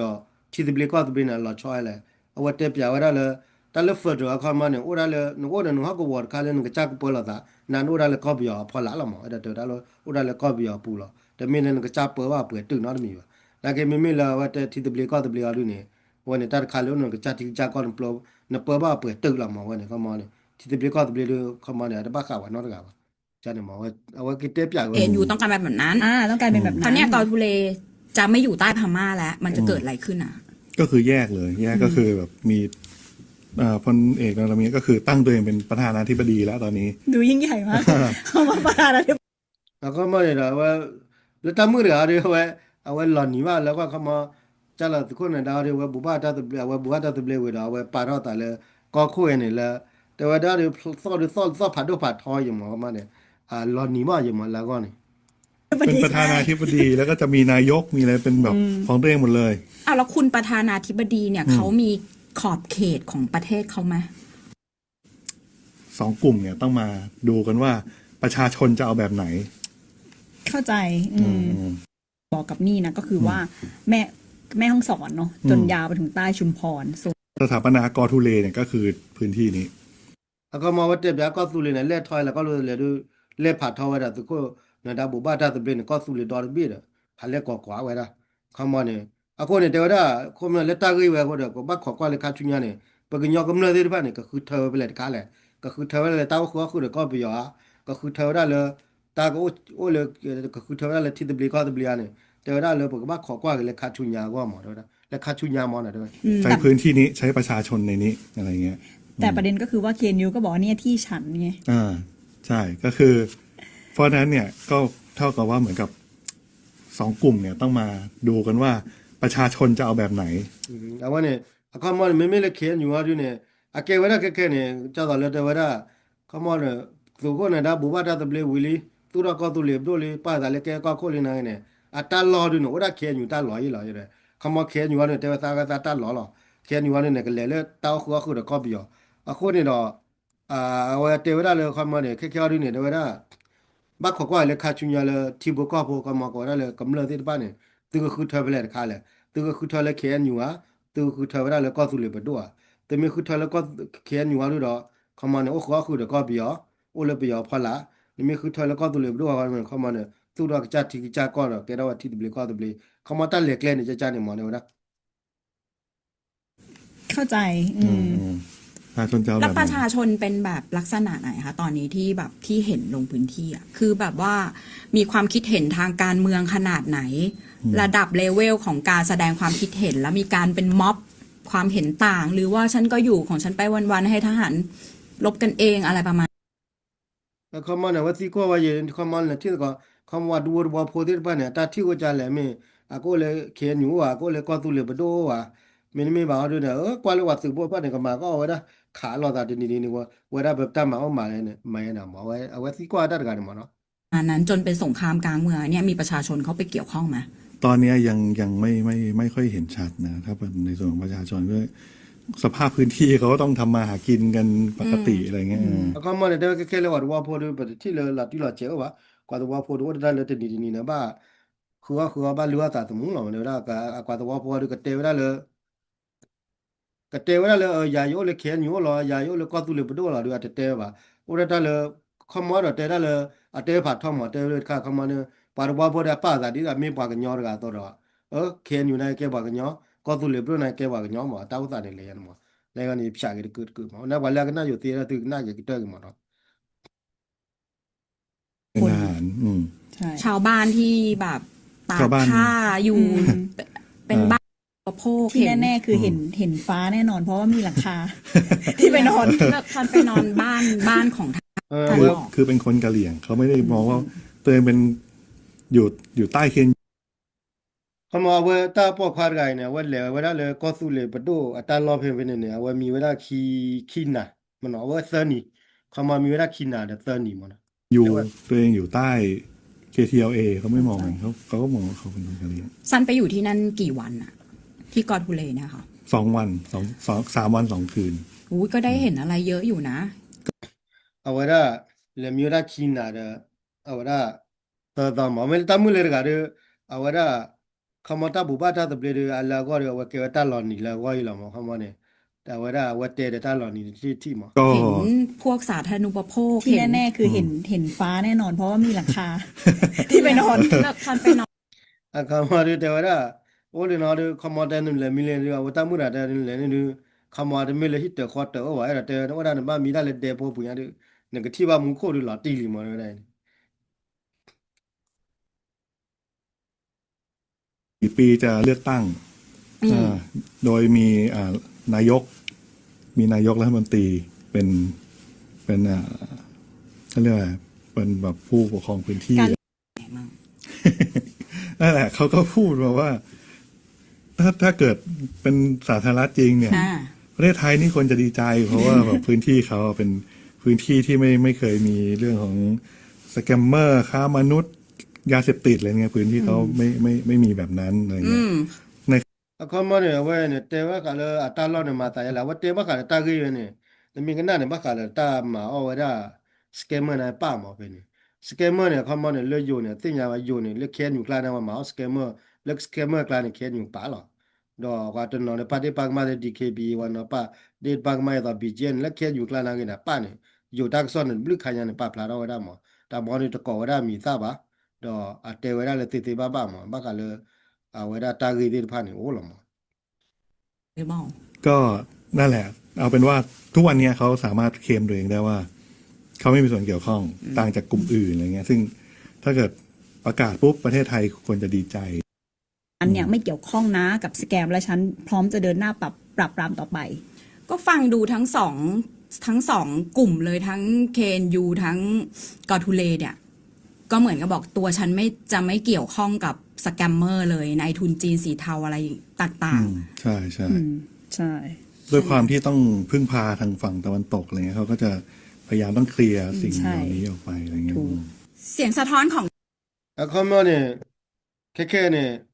ဒီး ထံသဘျ့ကီၢ်သဘျ့န့ၣ် အလီၤဆီဝဲလဲၣ် အဝဲတဲပျးဝဲဒၣ်လၢ တၢ်လၢ federal အခီမီန့ၣ် အိၣ်ဒၣ်လၢ နအိၣ်ဒီးနဟီၣ်ကဝီၤတခါလၢနကစၢ်ကပၢလီၤသး နၤနအိၣ်ဒၣ်လၢကီၢ်ပယီၤအဖီလာ်လီၤမး အဲၣ်ဒိးတဲဝဲဒၣ်လၢ အိၣ်ဒၣ်လၢကီၢ်ပယီၤအပူၤလီၤ တမ့ၢ်လၢနကစၢ်ပၢဘၣ်အပှဲၤတုာ်နီတမံၤဘၣ် နာ်က့မ့မ့ၢ်လၢအဝဲတဲထံသဘျ့ကီၢ်သဘျ့အီၤဒုန့ၣ် အဝဲန့ၣ်တၢ်တခါလၢအိၣ်နကစၢ်ထံကစၢ်ကီၢ် နပၢဘၣ်အပှဲၤတုာ်လီၤမး အဝဲန့ၣ် ခီမီန့ၣ် ထံသဘျ့ကီၢ်သဘျ့ဒု ခီမီန့ၣ် အတဘၣ်ဃးဝဲနီတဂၤဘၣ် န့ၣ်မး အဝဲကတဲပျးဝဲ เอ็นยู ต้องการแบบนั้น อ่า ต้องการเป็นแบบนั้น คราวเนี้ย กอทูเล จะไม่อยู่ใต้พม่าแล้ว มันจะเกิดอะไรขึ้นอ่ะ ก็คือแยกเลย แยกก็คือแบบมี เอ่อ พลเอกนรมิตก็คือตั้งตัวเองเป็นประธานาธิบดีแล้วตอนนี้ ดูยิ่งใหญ่มาก คำว่าประธานาธิบดี အခီမီန့ၣ်ဒီး အဝဲ လၢတၢ်မုၣ်တဂၤဒီး အဝဲ အဝဲလီၤနံၤဘၣ်လၢကွၢ်ခီမီ ကၢ်လီၤသုးခိၣ်နၢၤဒါဒီး အဝဲဘူးဘၣ်တၢ်သဘျ့ အဝဲဘူးဘၣ်တၢ်သဘျ့ဝံၤဒီး အဝဲပာ်ထီၣ်သးလၢ ကီၢ်ခိၣ်အံၤန့ၣ်လၢ တဲဝဲဒၣ်ဒီး သီၣ်ဒုးသီၣ်သီၣ်ဖးဒိၣ်ဖးထီယမး ခီမီန့ၣ် အလီၤနံၤဘၣ်ယမးလၢအဂီၢ်န့ၣ် เป็นประธานาธิบดี แล้วก็จะมีนายก มีอะไรเป็นแบบของตัวเองหมดเลย อ่ะ แล้วคุณประธานาธิบดีเนี่ย เขามีขอบเขตของประเทศเขาไหม สองกลุ่มเนี่ยต้องมาดูกันว่าประชาชนจะเอาแบบไหน เข้าใจ อืม อืม บอกกับนี่นะ ก็คือว่า อืม แม่ แม่ฮ่องสอนเนาะ อืม จนยาวไปถึงใต้ชุมพร ส่วน สถาปนากอทูเลเนี่ยก็คือพื้นที่นี้ အခီမီဝဲတဲပျးကီၢ်သူလ့ၤန့ၣ် လဲၢ်ထီၣ်လၢကီၢ်သူလ့ၤဒီး လဲၢ်ဖးထီဝဲဒၣ်သုးခိၣ်နၢၤဒါဘူးဘၣ်တၢ်သဘျ့န့ၣ် ကီၢ်သူလ့ၤဒီတဘ့ၣ်ဒီး ဖးလဲၢ်ကွၢ်ကွၢ်ဝဲဒၣ် ခီမီန့ၣ် အဃိန့ၣ် တဲဝဲဒၣ် ခီမီလၢတၢ်ဂ့ၢ်ဝဲအဃိဒီး ကဘၣ်ခိးကွၢ်လၢခါဆူညါန့ၣ် ပကညီကမျၢၢ်သ့ၣ်တဖၣ်န့ၣ် ကဃုထၢဝဲဖဲလဲၣ်တခါလဲၣ် ကဃုထၢဝဲဒၣ်လၢတၢ်အိၣ်ဃုာ်အီၣ်ဃုာ်ဒီးကီၢ်ပယီၤဧါ ကဃုထၢဝဲဒၣ်လၢ တၢ်ကအိၣ်အိၣ်လၢ ကဃုထၢဝဲဒၣ်လၢထံသဘျ့ကီၢ်သဘျ့ဧါန့ၣ် တဲဝဲဒၣ်လၢပကဘၣ်ခိးကွၢ်က့ၤလၢခါဆူညါအဂီၢ်မး တဲဝဲဒၣ် လၢခါဆူညါမးန့ၣ် တဲဝဲ อืม ใช้พื้นที่นี้ ใช้ประชาชนในนี้ อะไรเงี้ย แต่ประเด็นก็คือว่า เคเอ็นยู ก็บอกว่าเนี่ยที่ฉันไง อ่า ใช่ ก็คือ เพราะฉะนั้นเนี่ย ก็เท่ากับว่าเหมือนกับสองกลุ่มเนี่ยต้องมาดูกันว่าประชาชนจะเอาแบบไหน အဝဲန့ၣ် အခီမီန့ၣ် မ့မ့ၢ်လၢ KNU အီၤဒုန့ၣ် အကဲဝဲဒၣ်ခဲခဲန့ၣ် ကၢ်သိးလၢတဲဝဲဒၣ် ခီမီန့ၣ် သုးခိၣ်နၢၤဒါဘူးဘၣ်တၢ်သဘျ့ဝံၤလံ သူၣ်ထီၣ်ကီၢ်သူလ့ၤပဒိၣ်လံ ပာ်သးလၢကဲကီၢ်ခိၣ်လံနာ်က့န့ၣ် အတၢ်လီၢ်ဒုန့ၣ် အိၣ်ဒၣ် KNU တၢ်လီၢ်ယံၤလီၤ ခီမီ KNU အီၤဒုန့ၣ် တဲဝဲသးဝဲသးတၢ်လီၢ်လီၤ KNU အီၤဒုန့ၣ် ကလဲၤလၢတၢ်အိၣ်ဃုာ်အီၣ်ဃုာ်ဒီးကီၢ်ပယီၤ အဃိန့ၣ်ဒီး အဝဲတဲဝဲဒၣ်လၢခီမီန့ၣ် ခဲခဲအီၤဒုန့ၣ် တဲဝဲဒၣ် ဘၣ်ခိးကွၢ်လၢခါဆူညါလၢထံဖိကီၢ်ဖိ ခီမီကိးဝဲဒၣ်လၢကမျၢၢ်သ့ၣ်တဖၣ်န့ၣ် သုကဃုထၢဖဲလဲၣ်တခါလဲၣ် သုကဃုထၢလၢ KNU ဧါ သုကဃုထၢဝဲဒၣ်လၢကီၢ်သူလ့ၤပဒိၣ်ဧါ သုမ့ၢ်ဃုထၢလၢ KNU အီၤဒုဒီး ခီမီန့ၣ် အိၣ်ဃုာ်အီၣ်ဃုာ်ဒီးကီၢ်ပယီၤ အိၣ်လၢပယီၤဖီလာ် နမ့ၢ်ဃုထၢလၢကီၢ်သူလ့ၤပဒိၣ်ဧါ ခီမီန့ၣ် သူၣ်ထီၣ်ကစၢ်ထံကစၢ်ကီၢ်ဒီး ကဲထီၣ်ဝဲထံသဘျ့ကီၢ်သဘျ့ ခီမီတၢ်လဲၤကျဲန့ၣ် ကကန့ၣ်မး တဲဝဲဒၣ် เข้าใจ อืม อืม ประชาชนจะเอาแบบไหน แล้วประชาชนเป็นแบบลักษณะไหนคะ ตอนนี้ที่แบบที่เห็นลงพื้นที่อ่ะ คือแบบว่ามีความคิดเห็นทางการเมืองขนาดไหน อืม ระดับเลเวลของการแสดงความคิดเห็น แล้วมีการเป็นม็อบความเห็นต่าง หรือว่าฉันก็อยู่ของฉันไปวันๆ ให้ทหารรบกันเองอะไรประมาณ အခီမီန့ၣ် အဝဲသံကွၢ်ဝဲယဲ ခီမီန့ၣ် ထံၣ်သကိး ခီမီဝဲတဝီတဝီဖိသ့ၣ်တဖၣ်န့ၣ် အတၢ်ထံၣ်အိၣ်ကလဲၣ်မ့ၢ် အကအိၣ်လၢ KNU အိၣ်ဧါ အကအိၣ်လၢကီၢ်သူလ့ၤပဒိၣ်အိၣ်ဧါ မ့တမ့ၢ်ဘၣ်အီၤဒုန့ၣ် အၢ ကွၢ်လၢပှၤသုးဖိတဖၣ်န့ၣ် ကမၤကီၢ်ဝဲဒၣ် ခးလိာ်သးတနံၤတနံၤန့ၣ် ဝဲဒၣ်ပတၢ်မၤအီၣ်မၤလဲၣ်န့ၣ် မၤယဲန့ၣ်မး အဝဲသံကွၢ်တၢ်တဂၤန့ၣ်မးနီၤ นั้นจนเป็นสงครามกลางเมืองเนี่ยมีประชาชนเข้าไปเกี่ยวข้องไหม ตอนนี้ยังยังไม่ไม่ไม่ค่อยเห็นชัดนะ ถ้าเป็นในส่วนของประชาชนด้วย สภาพพื้นที่เขาก็ต้องทำมาหากินกันปกติอะไรเงี้ย အခီမီန့ၣ် တဲဝဲခဲခဲလၢပှၤသဝီဖိဒီး ပတထံၣ်လၢလီၤတံၢ်လီၤဆဲးအိၣ်ဘၣ် ပှၤသဝီဖိဒီးအိၣ်တၢ်လၢတနံၤတနံၤန့ၣ်ဘၣ် ဃုအီၣ်ဃုအီဘၣ်လုၢ်အီၣ်သးသမူလီၤ မ့ၢ်တဲဝဲဒၣ် ပှၤသဝီဖိဒီးကတဲဝဲဒၣ်လၢ ကတဲဝဲဒၣ်လၢ ယၤယအိၣ်လၢ KNU အိၣ်လီၤ ယၤယအိၣ်လၢကီၢ်သူလ့ၤပဒိၣ်လီၤဒီး အတတဲဝဲဘၣ် အိၣ်ဒၣ်တၢ်လၢ ခီမီဒီးတဲဒၣ်လၢ အတဲဖးထီမး တဲလၢတခါခီမီန့ၣ် ပှၤသဝီဖိဒီးအပာ်သးဒ်သိးမ့ၢ်ပှၤကညီတဂၤအသိးဒီး အၢ KNU န့ၣ်ကဲပှၤကညီ ကီၢ်သူလ့ၤပဒိၣ်န့ၣ် ကဲပှၤကညီမး တၢ်အိၣ်သးန့ၣ်လဲၤယါန့ၣ်မး လဲၤဂီၤန့ၣ် ယဖၠးက့ၤတကုာ်တကုာ်မး နပှၤလၢအကနၣ်ယိၤသ့ဒီး သုကနၣ်က့ၤကတၢၢ်က့ၤမးနီၤ คน อืม ใช่ ชาวบ้านที่แบบตากผ้าอยู่ อืม เป็นบ้านอุปโภค ที่แน่ๆ เห็น คือเห็น อืม เห็นฟ้าแน่นอน เพราะว่ามีหลังคา ที่ไปนอน แบบท่านไปนอนบ้าน บ้านของท่าน เออ ท่านบอก คือเป็นคนกะเหรี่ยง เขาไม่ได้มองว่า อืม ตัวเองเป็น อยู่ อยู่ใต้เคน ခီမီ အဝဲတၢ်ပိာ်ခွါတဂၤအံၤန့ၣ် အဝဲလဲၤဝဲဒၣ်လၢကီၢ်သူလ့ၤပဒိၣ်အတၢ်လီၢ်ဖဲဖဲန့ၣ်န့ၣ် အဝဲမံဝဲဒၣ်ခံ ခံနၤ မနီၤ အဝဲသၢနံၤ ခီမီ မံဝဲဒၣ်ခံနၤဒီးသၢနံၤမနီၤ อยู่ ตัวเองอยู่ใต้ เค ที แอล เอ เขาไม่มองกัน เขา เขาก็มองว่าเขาเป็นคนกะเหรี่ยง ซันไปอยู่ที่นั่นกี่วันอะ ที่กอทูเลเนี่ยค่ะ สองวัน สอง สอง สามวันสองคืน อุ้ย ก็ได้เห็นอะไรเยอะอยู่นะ အဝဲဒၣ် လဲၤမံဝဲဒၣ်ခံနၤဒီး အဝဲဒၣ် သၢသီမး မ့ၢ်လၢတၢ်မုၢ်လၢၤတဂၤဒီး အဝဲဒၣ် ခီမီတၢ်ဘူၣ်ဘၣ်တၢ်သဘျ့ဒီး အလၢအဂီၢ်ဒီး အဝဲကဲဝဲတၢ်လီၤနံၤလၢအဂီၢ်အံၤလီၤမး ခီမီန့ၣ် အဝဲဒၣ်အဝဲတဲဒီးတၢ်လီၤနံၤတထံၣ်ထံၣ်မး ก็ เห็นพวกสาธารณูปโภค ที่แน่ๆ คือเห็น เห็นฟ้าแน่นอน เพราะว่ามีหลังคา ที่ไปนอน แบบท่านไปนอน အခီမီဒီးတဲဝဲဒၣ် အိၣ်လၢနီၤဒီး ခီမီတဲနုာ်လဲၤမံလဲၣ်ဒီး အဝဲတၢ်မုၢ်တဂၤတဲနုာ်လဲၤန့ၣ်ဒီး ခီမီတမ့ၢ်လၢဟံၣ်တၢၤဃီတၢၤအိၣ်ဘၣ် အဲၣ်ဒိးတဲဝဲဒၣ်နဘၣ်မံတၢ်လၢဒဲဖိပူၤညါဒီး နကထံၣ်ဘၣ်မူခိၣ်ဒီးလီၤတံၢ်လံမး တဲဝဲဒၣ် กี่ปีจะเลือกตั้ง อืม อ่า โดยมี อ่า นายก มีนายกรัฐมนตรีเป็น เป็น อ่า เขาเรียกว่า เป็นแบบผู้ปกครองพื้นที่ การ นั่นแหละ เขาก็พูดมาว่า ถ้า ถ้าเกิดเป็นสาธารณรัฐจริงเนี่ย อ่า ประเทศไทยนี่ควรจะดีใจ เพราะว่าแบบพื้นที่เขาเป็นพื้นที่ที่ไม่ ไม่เคยมีเรื่องของสแกมเมอร์ ค้ามนุษย์ ยาเสพติดอะไรเงี้ย พื้นที่เขา อืม ไม่ ไม่ ไม่มีแบบนั้นอะไรเงี้ย อืม ใน အခီမီန့ၣ် အဝဲန့ၣ် တဲဘၣ်ဃးလၢအတၢ်လီၢ်န့ၣ် မၤသးယဲလၢ အဝဲတဲဘၣ်ဃးလၢတၢ်ဂ့ၢ်ဝဲန့ၣ် နမ့ၢ်ကနၣ်န့ၣ် ဘၣ်ဃးလၢတၢ်မၤအီၣ်ဝဲဒၣ် scammer န့ၣ်ပၣ်မးဖဲန့ၣ် scammer န့ၣ် အခီမီန့ၣ် လၢယိၤန့ၣ် သ့ၣ်ညါဝဲယိၤန့ၣ် လၢ KNU ကျါန့ၣ် ဝဲမၤအီၣ် scammer လၢ scammer ကျါန့ၣ် KNU ပာ်လီၤ ဒီးပှၤတနီၤန့ၣ် ပာ်ဒ့ၣ်ပာ်ကမၣ်လၢ ဒီး DKBA ဝဲနီၤ ပာ်ဒ့ၣ်ပာ်ကမၣ်အသိး ဘံၣ်ကၠ့ၣ်န့ၣ် လၢ KNU ကျါန့ၣ်ဂ့ၤန့ၣ် ပာ်န့ၣ် ယိၤတၢ်ကစီၣ်န့ၣ် တဘျုးခါညါန့ၣ် ပာ်ဖျါထီၣ်ဝဲဒၣ်မး တၢ်မီန့ၣ် တကိးဝဲဒၣ်အမံၤသၣ်ဘၣ် ဒီးအတဲဝဲဒၣ်လၢသ့သ့ဘၣ်ဘၣ်မး ဘၣ်ဃးလၢ အဝဲဒၣ်တၢ်ဂ့ၢ်သ့ၣ်တဖၣ်န့ၣ် အိၣ်လီၤမး ก็นั่นแหละ เอาเป็นว่าทุกวันนี้เขาสามารถเคลมตัวเองได้ว่า เขาไม่มีส่วนเกี่ยวข้อง อืม ต่างจากกลุ่มอื่นอะไรเงี้ย ซึ่งถ้าเกิดประกาศปุ๊บ ประเทศไทยควรจะดีใจ ฉันเนี่ยไม่เกี่ยวข้องนะกับสแกม และฉันพร้อมจะเดินหน้าปรับ ปราบปรามต่อไป ก็ฟังดูทั้งสอง ทั้งสองกลุ่มเลย ทั้ง เคเอ็นยู ทั้งกอทูเลเนี่ย ก็เหมือนกับบอกตัวฉันไม่ จะไม่เกี่ยวข้องกับสแกมเมอร์เลย นายทุนจีนสีเทาอะไรต่างๆ อืม ใช่ ใช่ อืม ใช่ ด้วยความที่ต้องพึ่งพาทางฝั่งตะวันตกอะไรเงี้ย เขาก็จะพยายามต้องเคลียร์สิ่งเหล่านี้ออกไปอะไรเงี้ย อืม ใช่ ถูก อืม เสียงสะท้อนของ အခီမီန့ၣ် ခဲခဲန့ၣ်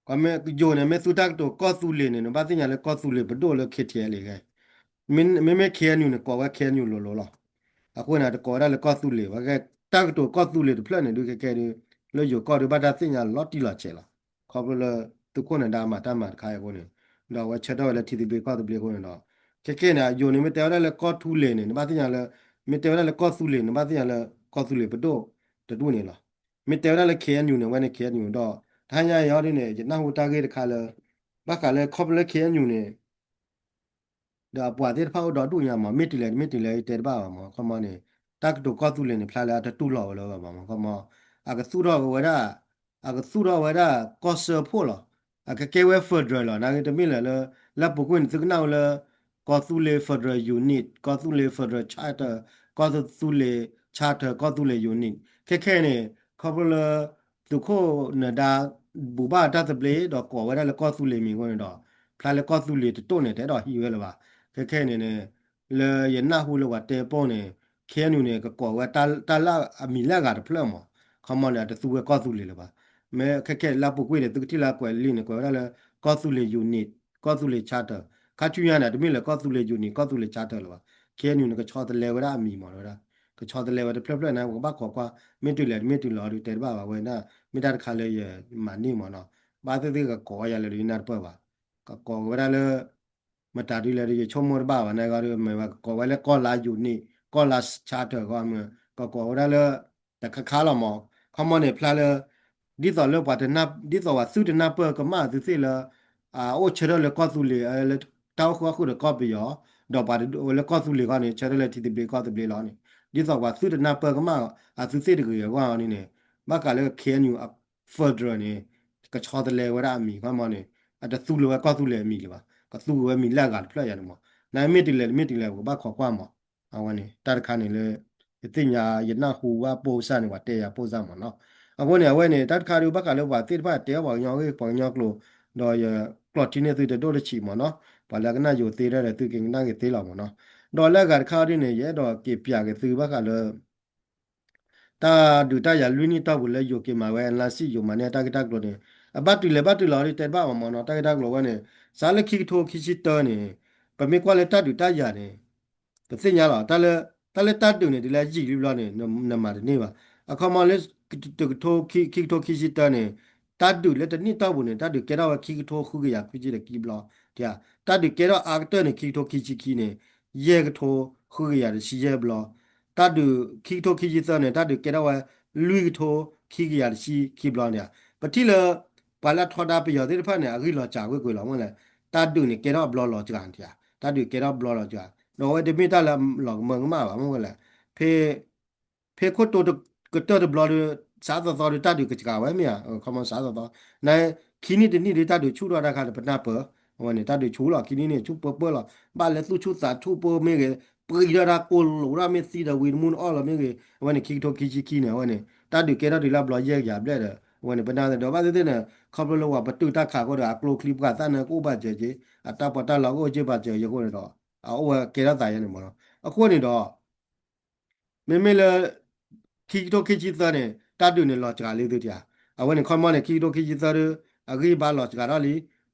ကမ့ၢ်ယိၤန့ၣ် မ့ၢ်သူတၢ်ကတိၤကီၢ်သူလ့ၤန့ၣ် နဘၣ်သ့ၣ်ညါလၢကီၢ်သူလ့ၤပဒိၣ်လၢ KTLA ဂ့ၤ မ့မ့ၢ် KNU န့ၣ် ကိးဝဲ KNU လိၤလိၤလီၤ. အဃိန့ၣ် တကိးဝဲဒၣ်လၢကီၢ်သူလ့ၤဘၣ် ကဲတၢ်ကတိၤကီၢ်သူလ့ၤတဖျၢၣ်န့ၣ်ဒုး ခဲခဲဒုး လၢယိၤကီၢ်ဒုး ဘၣ်တၢ်သ့ၣ်ညါလီၤတံၢ်လီၤဆဲးလီၤ. ခီဖျိလၢ သုးခိၣ်နၢၤဒါမၤတၢ်မၤတခါအံၤအဃိန့ၣ် ဒီးအဝဲဆၢထၢၣ်ဝဲလၢထံသဘျ့ကီၢ်သဘျ့အဃိန့ၣ်ဒီး ခဲခဲန့ၣ် ယိၤန့ၣ် မ့ၢ်တဲဝဲဒၣ်လၢကီၢ်သူလ့ၤန့ၣ် နဘၣ်သ့ၣ်ညါလၢ မ့ၢ်တဲဝဲဒၣ်လၢကီၢ်သူလ့ၤ နဘၣ်သ့ၣ်ညါလၢ ကီၢ်သူလ့ၤပဒိၣ်တဒူၣ်န့ၣ်လီၤ. မ့ၢ်တဲဝဲဒၣ်လၢ KNU န့ၣ် အဝဲန့ၣ် KNU ဒီး တဟါညါအံၤဒ်န့ၣ် ယနၢ်ဟူတၢ်ဂ့ၢ်တခါလၢ ဘၣ်ဃးလၢခီဖျိလၢ KNU န့ၣ် ဒီးအပှၤသ့ၣ်တဖၣ်အိၣ်ဒီဒူၣ်ညါမး မ့ၢ်တုၤလဲၣ်တမ့ၢ်တုၤလဲၣ်တဲတဘၣ်ဘၣ်မး ခီမီန့ၣ် တၢ်ကတိၤကီၢ်သူလ့ၤန့ၣ် ဖျါလၢအတတူၢ်လိာ်ဝဲလၢၤဘၣ်မး ခီမီ အကသူၣ်ထီၣ်ဝဲဒၣ် အကသူၣ်ထီၣ်ဝဲဒၣ်ကီၢ်စၢဖှိၣ်လီၤ. အကကဲဝဲ federal လီၤ နာ်က့တမ့ၢ်လၢၤလၢ လၢပူၤကွံာ်န့ၣ် သုကနၣ်ဝဲလၢ ကီၢ်သူလ့ၤ federal unit ကီၢ်သူလ့ၤ federal charter ကီၢ်သူလ့ၤ charter ကီၢ်သူလ့ၤ unit ခဲခဲန့ၣ် ခီဖျိလၢ သုးခိၣ်နၢၤဒါ ဘူၣ်ဘၣ်တၢ်သဘျ့ ဒီးကိးဝဲဒၣ်လၢကီၢ်သူလ့ၤမံၤအဃိန့ၣ်ဒီး ဖျါလၢကီၢ်သူလ့ၤတတိၢ်န့ၣ် တအဲၣ်ဒိးဟံးဝဲလၢၤဘၣ်. ခဲခဲန့ၣ်န့ၣ် လၢယနၢ်ဟူလၢပှၤတဲပိာ်န့ၣ် KNU န့ၣ် ကကိးဝဲတၢ်လၢအမံၤလၢအဂၤတဖျၢၣ်မး ခီမီန့ၣ် အတသူဝဲကီၢ်သူလ့ၤလၢၤဘၣ်. မ့ၢ်ခဲခဲလၢပူၤကွံာ်န့ၣ် သုကထံၣ်လၢအကွဲးလံာ်န့ၣ် ကွဲးဝဲဒၣ်လၢ ကီၢ်သူလ့ၤ unit ကီၢ်သူလ့ၤ charter ခါဆူညါန့ၣ် တမ့ၢ်လၢကီၢ်သူလ့ၤ unit ကီၢ်သူလ့ၤ charter လၢၤဘၣ်. KNU န့ၣ် ကဆီတလဲဝဲဒၣ်အမံၤမး တဲဝဲဒၣ် ကဆီတလဲဝဲတဖျၢၣ်ဖျၢၣ်န့ၣ် ပကဘၣ်ခိးကွၢ် မ့ၢ်တုၤလဲၣ်တမ့ၢ်တုၤလဲၣ်ဒီး တဲတဘၣ်ဘၣ်ဝဲဒၣ် မ့ၢ်တၢ်တခါလၢယမၤန့ၢ်မးနီၤ ဘၣ်သ့ၣ်သ့ၣ်ကကိးဝဲယၤလၢဒုးနၢ်တပၢၢ်ဘၣ်. ကကိးဝဲဒၣ်လၢ မတၤဒုးလဲၣ်ဒီး ယဆိကမိၣ်တဘၣ်ဘၣ် နာ်က့ဒီး မ့ၢ်ဝဲကကိးဝဲလၢကီၢ်လါ unit ကီၢ်လါ charter ကီၢ်မ့ၢ် ကကိးဝဲဒၣ်လၢ တခါခါလီၤမး ခီမီန့ၣ် ဖျါလၢ ဒ်သိးလၢပှၤတနၢ် ဒ်သိးပှၤသုတနၢ်ပၢၢ်ကမၣ်သုသ့ၣ်လၢ အအိၣ်ဆၢထၢၣ်လၢကီၢ်သူလ့ၤ လၢတၢ်အိၣ်ဃူအိၣ်ဃုာ်ဒီးကီၢ်ပယီၤ ဒီးပှၤလၢကီၢ်သူလ့ၤခီန့ၣ် ဆၢထၢၣ်လၢထံသဘျ့ကီၢ်သဘျ့လီၤန့ၣ် ဒ်သိးပှၤသုတနၢ်ပၢၢ်ကမၣ်အသုသ့ၣ်တဂ့ၤအဂီၢ်န့ၣ်န့ၣ် ဘၣ်ဃးလၢ K N U federal န့ၣ် ကဆီတလဲဝဲဒၣ်အမံၤခီမီန့ၣ် အတသူလၢၤဝဲကီၢ်သူလ့ၤအမံၤလၢၤဘၣ်. ကသူက့ၤဝဲမံၤလၢအဂၤတဖျၢၣ်ယၤန့ၣ်မီၢ်. နမ့ၢ်တလဲၤတမ့ၢ်တလဲၤ ပကဘၣ်ခိးကွၢ်မီၢ်. အဝဲန့ၣ် တၢ်တခါန့ၣ်လၢ ယသ့ၣ်ညါယနၢ်ဟူဘၣ်ပိၢ်စၢ်န့ၣ် ပှၤတဲယၤပိၢ်စၢ်မီၢ်နီၤ. အဃိန့ၣ် အဝဲန့ၣ် တၢ်တခါဒုးဘၣ်ဃးလၢပှၤသ့ၣ်တဖၣ်တဲအီၣ်ပှၤကညီဂ့ၢ်ပှၤကညီကျိာ် ဒီးယကျိးထံန့ၢ်သုတဒိၣ်တဆံးမီၢ်နီၤ. ပှၤလၢအကနၣ်ယိၤသ့ဒၣ်ဒီး သုက့ၤကနၣ်က့ၤသ့လီၤမီၢ်နီၤ. ဒီးလၢအဂၤတခါဒ်န့ၣ် ယအဲၣ်ဒိးက့ၤပျးက့ၤသုဘၣ်ဃးလၢ တၢ်ဒုးတၢ်ယၤလွံၢ်နံၣ်တီၢ်ပူၤလၢယိၤက့ၤမၤဝဲ analysis ယိၤမၤန့ၢ်တၢ်ဂ့ၢ်တၢ်ကျိၤန့ၣ် အဘၣ်တုၤလဲၤဘၣ်တုၤလီၤဒ်တဲတဘၣ်မီၢ်မီၢ်နီၤ. တၢ်ဂ့ၢ်တၢ်ကျိၤဝဲန့ၣ် စးလၢခံကထိခံဆံတၢန့ၣ် ပမ့ၢ်ကွၢ်လၢတၢ်ဒုးတၢ်ယၤန့ၣ် ပသ့ၣ်ညါလီၤ. တၢ်လၢ တၢ်လၢတၢ်ဒုးန့ၣ် တုၤလၢယံာ်လံဘျီန့ၣ် နမၤတန့ၢ်ဘၣ်. အခီမီလၢ တကထိ ခံကထိခံဆံတၢန့ၣ် တၢ်ဒုးလၢတနံၣ်တီၢ်ပူၤန့ၣ် တၢ်ဒုးကဲထီၣ်ဝဲခံကထိဃုကယၤခွံဆံဒီးခံဘျီ. တၢ်ဒုးကဲထီၣ်အါကတၢၢ်န့ၣ် ခံကထိခံဆံခံန့ၣ် ယဲၢ်ကထိဃုကယၤတဆံယဲၢ်ဘျီ. တၢ်ဒုးခံကထိခံဆံသၢန့ၣ် တၢ်ဒုးကဲထီၣ်ဝဲ လွံၢ်ကထိခံကယၤတဆံခံဘျီန့ၣ် ပထံၣ်လၢ ပှၤလၢအထီဒါပယီၤသ့ၣ်တဖၣ်န့ၣ် အဂံၢ်လီၤစှၤကွ့ၢ်ကွ့ၢ်လီၤ. မ့ၢ်လဲၣ် တၢ်ဒုးန့ၣ်ကဲထီၣ်အဘျီလီၤစှၤန့ၣ် တၢ်ဒုးကဲထီၣ်အဘျီလီၤစှၤ ဒီးအဝဲတမ့ၢ်တၢ်လၢလီၤကမၢကမၣ်ဘၣ် မ့ၢ်လဲၣ် ဖဲ ဖဲခိၣ်တိကတၢၢ်တဘျီဒီး စးသီသီဒီး တၢ်ဒုးကစှၤဝဲမ့ၢ်ဧါ ခီမီစးသီသီ န ခံနံၣ်တနံၣ်ဒီး တၢ်ဒုးဆူၣ်ထီၣ်တၢ်ခါဒီး ပနၢ်ပၢၢ် အဝဲန့ၣ် တၢ်ဒုးဆူၣ်လီၤ ခံနံၣ်န့ၣ် ဆူၣ်ပၢပၢလီၤ ဘၣ်လၢသူၣ်ဆူၣ်သးဆူၣ်ပၢမ့ၢ်ဂ့ၤ ပှံၤထီၣ်တၢ်ကိၢ်လိာ်ဒၣ်မ့ၢ်သံဒီးဝံၤတမူတအီၣ်လီၤမ့ၢ်ဂ့ၤ အဝဲန့ၣ် ခံကထိခံဆံခံန့ၣ် အဝဲန့ၣ် တၢ်ဒုးကဲထီၣ်တုၤလၢအဘျီယဲၢ်ကယၤဘျဲၣ်ဒီး အဝဲန့ၣ် ပနၢ်ဒီးဘၣ်သ့ၣ်သ့ၣ်န့ၣ် ခီဖျိလၢပှၤပတုာ်တၢ်ခးအဃိဒီး အကျိချံပှၤသၣ်န့ၣ် ကအိၣ်ဘၣ်စၢၤက့ၤ အတၢ်ပီးတၢ်လီကအိၣ်က့ၤဘၣ်စၢၤက့ၤအဃိန့ၣ်ဒီး အအိၣ်ဝဲကဲထီၣ်သးယဲန့ၣ်မီၢ်နီၤ အဃိန့ၣ်ဒီး မ့မ့ၢ်လၢ ခံကထိခံဆံသၢန့ၣ် တၢ်ဒုးန့ၣ်လီၤစှၤလံသုတယၤ အဝဲန့ၣ် ခီမီန့ၣ် ခံကထိခံဆံသၢဒီး အဂံၢ်ဘါလီၤစှၤထီၣ်လံ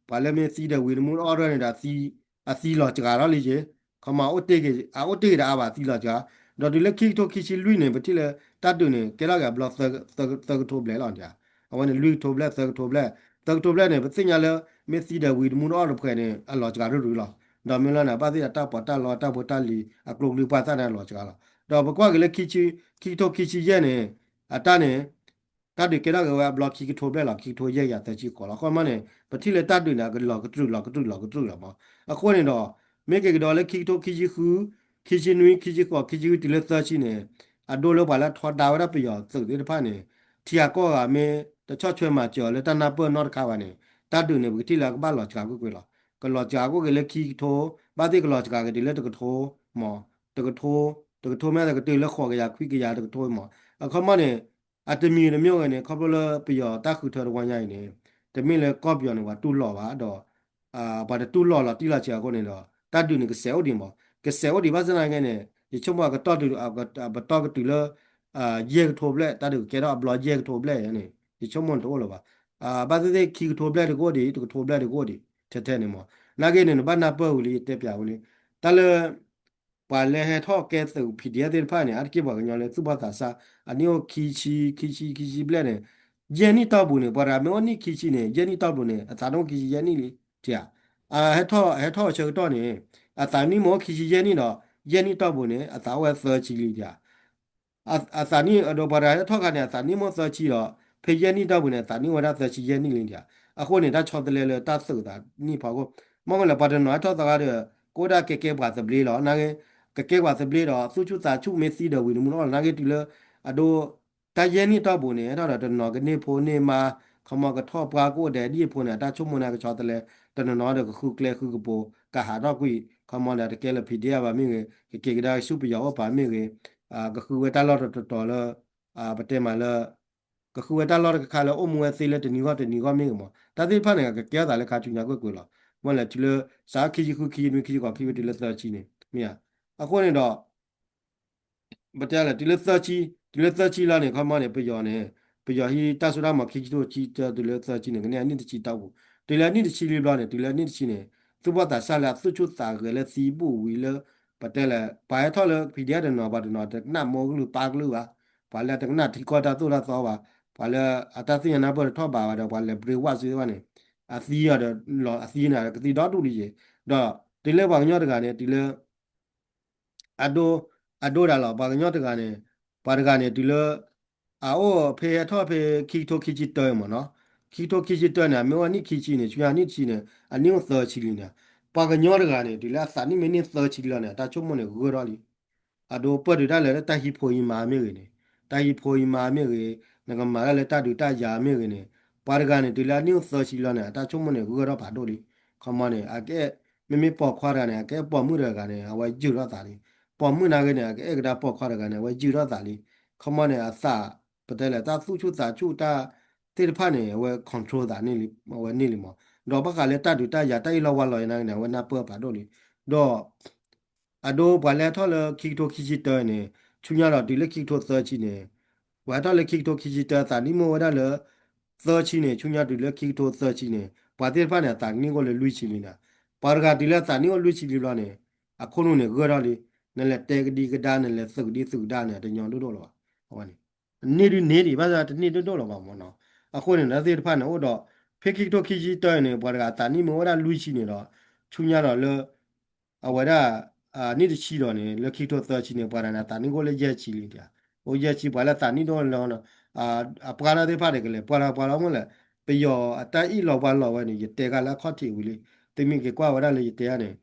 ပှၤလၢမ့ၢ်သံဒီးဝံၤတမူတအီၣ်ဒၣ်န့ၣ်ဒီး အသံလီၤစှၤထီၣ်လံက့ၤ ခီမီ အအိၣ်တ့ၢ်က့ၤတအါဘၣ် အသံလီၤစှၤ ဒီးတုၤလၢခံကထိခံဆံလွံၢ်န့ၣ် ပထံၣ်လၢ တၢ်ဒုးန့ၣ် ကဲထီၣ်က့ၤအဘျီ သၢကထိဘျဲၣ်လီၤ အဝဲန့ၣ် လွံၢ်ကထိဘျဲၣ် သၢကထိဘျဲၣ် သၢကထိဘျဲၣ်န့ၣ် ပသ့ၣ်ညါလၢ မ့ၢ်သံဒီးဝံၤတမူတအီၣ်တဖှဲးန့ၣ် အလီၤစှၤရုၢ်ရုၢ်လီၤ ဒီးမ့ၢ်လီၤန့ၣ် ဘၣ်သ့ၣ်ဒီးတၢ်ပီးတၢ်လီတၢ်ဖိတၢ်လံၤ အကျိချံပှၤသၣ်န့ၣ်အလီၤစှၤလီၤ ဒီးပကွၢ်က့ၤလၢ ခံကထိခံဆံယဲၢ်န့ၣ် အတၢ်န့ၣ် တၢ်ဒုးကဲထီၣ်က့ၤဝဲအဘျီခံကထိဘျဲၣ်လီၤ ခံကထိယဲၢ်ကယၤသၢဆံဃိးလီၤ အခီမီန့ၣ် ပထံၣ်လၢတၢ်ဒုးန့ၣ် အကလီၤကတြူာ်လီၤကတြူာ်လီၤကတြူာ်လီၤမီၢ် အဃိန့ၣ်ဒီး မ့ၢ်က့ၤကဒီးလၢခံကထိခံဆံဃု ခံဆံနွံ ခံဆံဃိး ခံဆံဃုတုၤလၢသၢဆံန့ၣ် အဒိလၢပှၤလၢထီဒါဝဲဒၣ်ပယီၤသုးသ့ၣ်တဖၣ်န့ၣ် ထံဂၤကီၢ်ဂၤမ့ၢ်တဆီၣ်ထွဲမၤစၢၤအီၤလၢတၢ်နၢ်ပၢၢ်နီတခါဘၣ်န့ၣ် တၢ်ဒုးန့ၣ် ပကထံၣ်လၢအကဘၣ်လီၤစှၤကွ့ၢ်ကွ့ၢ်လီၤ ကလီၤစှၤကွ့ၢ်က့ၤလၢခံကထိ ဘၣ်သ့ၣ်ကလီၤစှၤက့ၤတုၤလၢတကထိမီၢ် တကထိ တကထိမ့ၢ်ကတုၤလၢဃိးကယၤခွံကယၤတကထိမီၢ် အခီမီန့ၣ် အတမံၤတမံၤဂ့ၤန့ၣ် ခီဖျိလၢပယီၤတၢ်ဃုထၢတဝီညါအံၤန့ၣ် တမ့ၢ်လၢကီၢ်ပယီၤန့ၣ် ပှၤတူၢ်လိာ်ဘၣ်ဒီး ပှၤတတူၢ်လိာ်လီၤတံၢ်လီၤဆဲးအဃိန့ၣ်ဒီး တၢ်ဒုးန့ၣ်ကစဲးအိၣ်ဒံးမီၢ် ကစဲးအိၣ်ဒံးဘၣ်ဆၣ်သနာ်က့န့ၣ် ယဆိကမိၣ်အကတီၢ် ပတီၢ်ကတုၤလၢ ယဲၢ်ကထိဘျဲၣ် တၢ်ဒုးကကဲထီၣ်အဘျီယဲၢ်ကထိဘျဲၣ်န့ၣ် ယဆိကမိၣ်န့ၣ်တအိၣ်လၢၤဘၣ် ဘၣ်သ့ၣ်သ့ၣ်ခံကထိဘျဲၣ်တကအိၣ်ဒံး တကထိဘျဲၣ်တကအိၣ်ဒံး ထဲထဲန့ၣ်မီၢ် နာ်က့န့ၣ် နဘၣ်နၢ်ပၢၢ်ဝံၤလံ ယတဲပျးဝံၤလံ တၢ်လၢ ပှၤလၢဟဲထီၣ်ကဲသုး P D F သ့ၣ်တဖၣ်န့ၣ် အါတက့ၢ်ပှၤကညီလၢသူၣ်ဘီၣ်သးစၢ် အနံၣ်အိၣ်ခံဆံ ခံဆံ ခံဆံဘျဲၣ်န့ၣ် ယဲၢ်နံၣ်တီၢ်ပူၤန့ၣ် ပှၤတဂၤမ့ၢ်အိၣ်နံၣ်ခံဆံန့ၣ် ယဲၢ်နံၣ်တီၢ်ပူၤန့ၣ် အသးနံၣ်အိၣ်ခံဆံယဲၢ်နံၣ်လံ ထံဧါ ဟဲထီၣ် ဟဲထီၣ်အဆၢကတီၢ်န့ၣ် အသးနံၣ်မ့ၢ်အိၣ်ခံဆံယဲၢ်နံၣ်ဒီး ယဲၢ်နံၣ်တီၢ်ပူၤန့ၣ် အသးအိၣ်ဝဲသၢဆံလံထံဧါ အသးနံၣ်အဒိ ပှၤတဂၤဟဲထီၣ်ခါန့ၣ် အသးနံၣ်မ့ၢ်သၢဆံဒီး ဖဲယဲၢ်နံၣ်တီၢ်ပူၤန့ၣ် အသးနံၣ်အိၣ်ဝဲဒၣ်သၢဆံယဲၢ်နံၣ်လံထံဧါ အဃိန့ၣ် တၢ်ဆီတလဲလၢတၢ်သုးသးနံၣ်ဖီခိၣ် မ့ၢ်ကလဲၣ် ပှၤတနီၤဟဲထီၣ်သီခါဒီး ကအိၣ်ဒၣ်ကဲကဲပှၤသဘျ့လီၤ နာ်က့ ကကဲပှၤသဘျ့ဒီး သူၣ်ဆူၣ်သးဆူၣ်မ့ၢ်သံဒီးဝံၤတမူတအီၣ်လီၤ နာ်က့တုၤလၢ အဒိ တၢ်ယဲၢ်နံၣ်တီၢ်ပူၤန့ၣ် ဟဲထီၣ်ဒီးတနီၤကန့ၢ်ဖိန့ၢ်မါ ခီမီကထီၣ်ပှၢ်ကအိၣ်ဒဲးဒ်အဖိန့ၣ် အတၢ်ဆိကမိၣ်န့ၣ် ကဆီတလဲ တနီၤနီၤဒီးကဃုကျဲဃုကပူၤ ကဟးထီၣ်ကွံာ် ခီမီဒီးတကဲလၢ P D F ဘၣ်မ့ၢ်ဂ့ၤ ကက့ၤကဒါဆူပယီၤအိၣ်ပၤမ့ၢ်ဂ့ၤ ကဃုဝဲတၢ်လီၢ်တတီၤတီၤလၢ ပတဲမးလၢ ကဃုဝဲတၢ်လီၢ်တခါခါလၢအိၣ်မူဝဲသ့လၢတနံၤဂီၢ်တနံၤဂီၢ်မ့ၢ်ဂ့ၤမး တၢ်သ့ၣ်တဖၣ်န့ၣ် ကကဲထီၣ်သးလၢခါဆူညါကွ့ၢ်ကွ့ၢ်လီၤ. မ့ၢ်လဲၣ်တုၤလၢ စးခံဆံဃု ခံဆံနွံ ခံဆံဃိး ခံဆံတုၤလၢသၢဆံန့ၣ် မ့ၢ်ဧါ. အဃိန့ၣ်ဒီး ပတဲလဲၣ် တုၤလၢသၢဆံ တုၤလၢသၢဆံလီၤန့ၣ် ခီမီန့ၣ် ပယီၤန့ၣ် ပယီၤဟံးတၢ်စိတၢ်ကမီၤခံဆံထိခံဆံတုၤလၢသၢဆံန့ၣ် ကန့ၢ်အနံၣ်တဆံတီၢ်ပူၤ တုၤလၢအနံၣ်တဆံလံဘျီန့ၣ် တုၤလၢအနံၣ်တဆံန့ၣ် သူၣ်ဘီၣ်သးစၢ်လၢအသူၣ်ဆူၣ်သးဂဲၤလၢသံဘူၣ်ဝံၤလၢ ပတဲလဲၣ် ပှၤဟဲထီၣ်လၢ P D F တနီၤ ပှၤတနီၤတကနၣ်မိၢ်ကလုၢ်ပၢ်ကလုၢ်ဘၣ်, ပှၤလၢတကနၣ်ထံကီၢ်တၢ်သိၣ်တၢ်သီဘၣ်, ပှၤလၢအတၢ်သ့ၣ်ညါနၢ်ပၢၢ်တထီၣ်ဘးဘၣ်ဒီး ပှၤလဲၤ brainwash သ့ၣ်တဖၣ်န့ၣ် အသံအီၤဒီး အသံန့ၣ် ကသံဒီဒူၣ်လံယ့ၤ, ဒီးတုၤလၢပှၤကညီတဂၤန့ၣ် တုၤလၢ အဒိ အဒိဒၣ်လီၤ ပှၤကညီတဂၤန့ၣ် ပှၤတဂၤန့ၣ် တုၤလၢ အအိၣ်ဖဲဟဲထီၣ်ဖဲ ခံကထိခံဆံတၢမ့ၢ်နီၤ, ခံကထိခံဆံတၢန့ၣ် အမ့ၢ်အိၣ်နံၣ်ခံဆံန့ၣ် ဆူညါနံၣ်တဆံန့ၣ် အနံၣ်အိၣ်သၢဆံလံန့ၣ်, ပှၤကညီတဂၤန့ၣ် တုၤလၢအသးနံၣ်မ့ၢ်န့ၢ်သၢဆံလီၤန့ၣ် အတၢ်ဆိကမိၣ်န့ၣ် ဂၢၢ်ထီၣ်လံ. အဒိပၢၢ်ဒုးတၢ်လၢတၢ်ဟံးဖိအံၤမၤမ့ၢ်ဂ့ၤန့ၣ်, တၢ်ဟံးဖိအံၤမၤမ့ၢ်ဂ့ၤ, နကမၤတၢ်လၢတၢ်ဒုးတၢ်ယၤမ့ၢ်ဂ့ၤန့ၣ်, ပှၤတဂၤန့ၣ် တုၤလၢအနံၣ်အိၣ်သၢဆံလီၤန့ၣ် အတၢ်ဆိကမိၣ်န့ၣ် ဂၢၢ်ထီၣ်ဖးဒိၣ်လံ. ခီမီန့ၣ် အကအဲၣ်, မ့မ့ၢ်ပိာ်ခွါတဂၤန့ၣ် အကအဲၣ်ပိာ်မုၣ်တဂၤန့ၣ် အဝဲယုၢ်ထီၣ်သးလံ. ပိာ်မုၣ်နာ်ဂ့ၤန့ၣ် အကအဲၣ်ကဒါပိာ်ခွါတဂၤန့ၣ် အဝဲယုၢ်ထီၣ်သးလံ. ခီမီန့ၣ် အသး ပတဲလဲၣ် တၢ်သူၣ်ဆူၣ်သးဆူၣ်တၢ်သ့ၣ်တဖၣ်န့ၣ် အဝဲ control သးန့ၢ်လံ, အဝဲန့ၢ်လံမး. ဒီးဘၣ်ဃးလၢတၢ်ဒုးတၢ်ယၤတၢ်အ့ၣ်လိာ်ဝါလိာ်အံၤနာ်ဂ့ၤန့ၣ် အဝဲနၢ်ပၢၢ်ဖးဒိၣ်လံ. ဒီး အဒိပှၤလၢဟဲထီၣ်လၢခံကထိခံဆံတၢန့ၣ် ဆူညါဒီးတုၤလၢခံကထိသၢဆံန့ၣ်, ပှၤဟဲထီၣ်လၢခံကထိခံဆံတၢ သးနံၣ်မ့ၢ်အိၣ်ဝဲဒၣ်လၢ သၢဆံန့ၣ် ဆူညါတုၤလၢခံကထိသၢဆံန့ၣ် ပှၤသ့ၣ်တဖၣ်န့ၣ် အသးနံၣ်အိၣ်လၢလွံၢ်ဆံလံန့ၣ်, ပှၤတဂၤတုၤလၢအသးနံၣ်အိၣ်လွံၢ်ဆံလံဘျီန့ၣ် အခိၣ်နူာ်န့ၣ်ဂၢၢ်ထီၣ်လံ. နလဲၤတဲကဒံကဒါ နလဲၤသုးကဒံသုးကဒါန့ၣ် တညီဒိၣ်ဒိၣ်လၢၤဘၣ်. အဝဲန့ၣ် န့ၢ်ဒုန့ၢ်ဒံး ဘၣ်ဆၣ်တန့ၢ်ဒိၣ်ဒိၣ်လၢၤဘၣ်မးနီၤ. အဃိန့ၣ် တၢ်သ့ၣ်တဖၣ်န့ၣ်အိၣ်ဒီး ဖဲခံကထိခံဆံတၢန့ၣ် ပှၤတဂၤအသးနံၣ်မ့ၢ်အိၣ်ဝဲဒၣ်လွံၢ်ဆံန့ၣ်ဒီး ဆူညါဒီးလၢ အဝဲဒၣ် နံၣ်တဆံဒီးန့ၣ် လၢခံကထိသၢဆံန့ၣ် ပှၤတဂၤန့ၣ် အသးနံၣ်ကအိၣ်လၢယဲၢ်ဆံလံ. အိၣ်ယဲၢ်ဆံ ပှၤလၢအသးနံၣ်ဒိၣ်လၢ အပှၤတၢ်သ့ၣ်တဖၣ်န့ၣ် ကလဲၤပှၤတဂၤပှၤလီၤမ့ၢ်လဲၣ်. ပယီၤအတၢ်အ့ၣ်လိာ်ဝါလိာ်ဝဲန့ၣ် ယတဲကဒါလၢအခီၣ်ထံးဝံၤလံ. သုမ့ၢ်က့ၤကွၢ်ဝဲဒၣ်လၢယတဲဧါန့ၣ်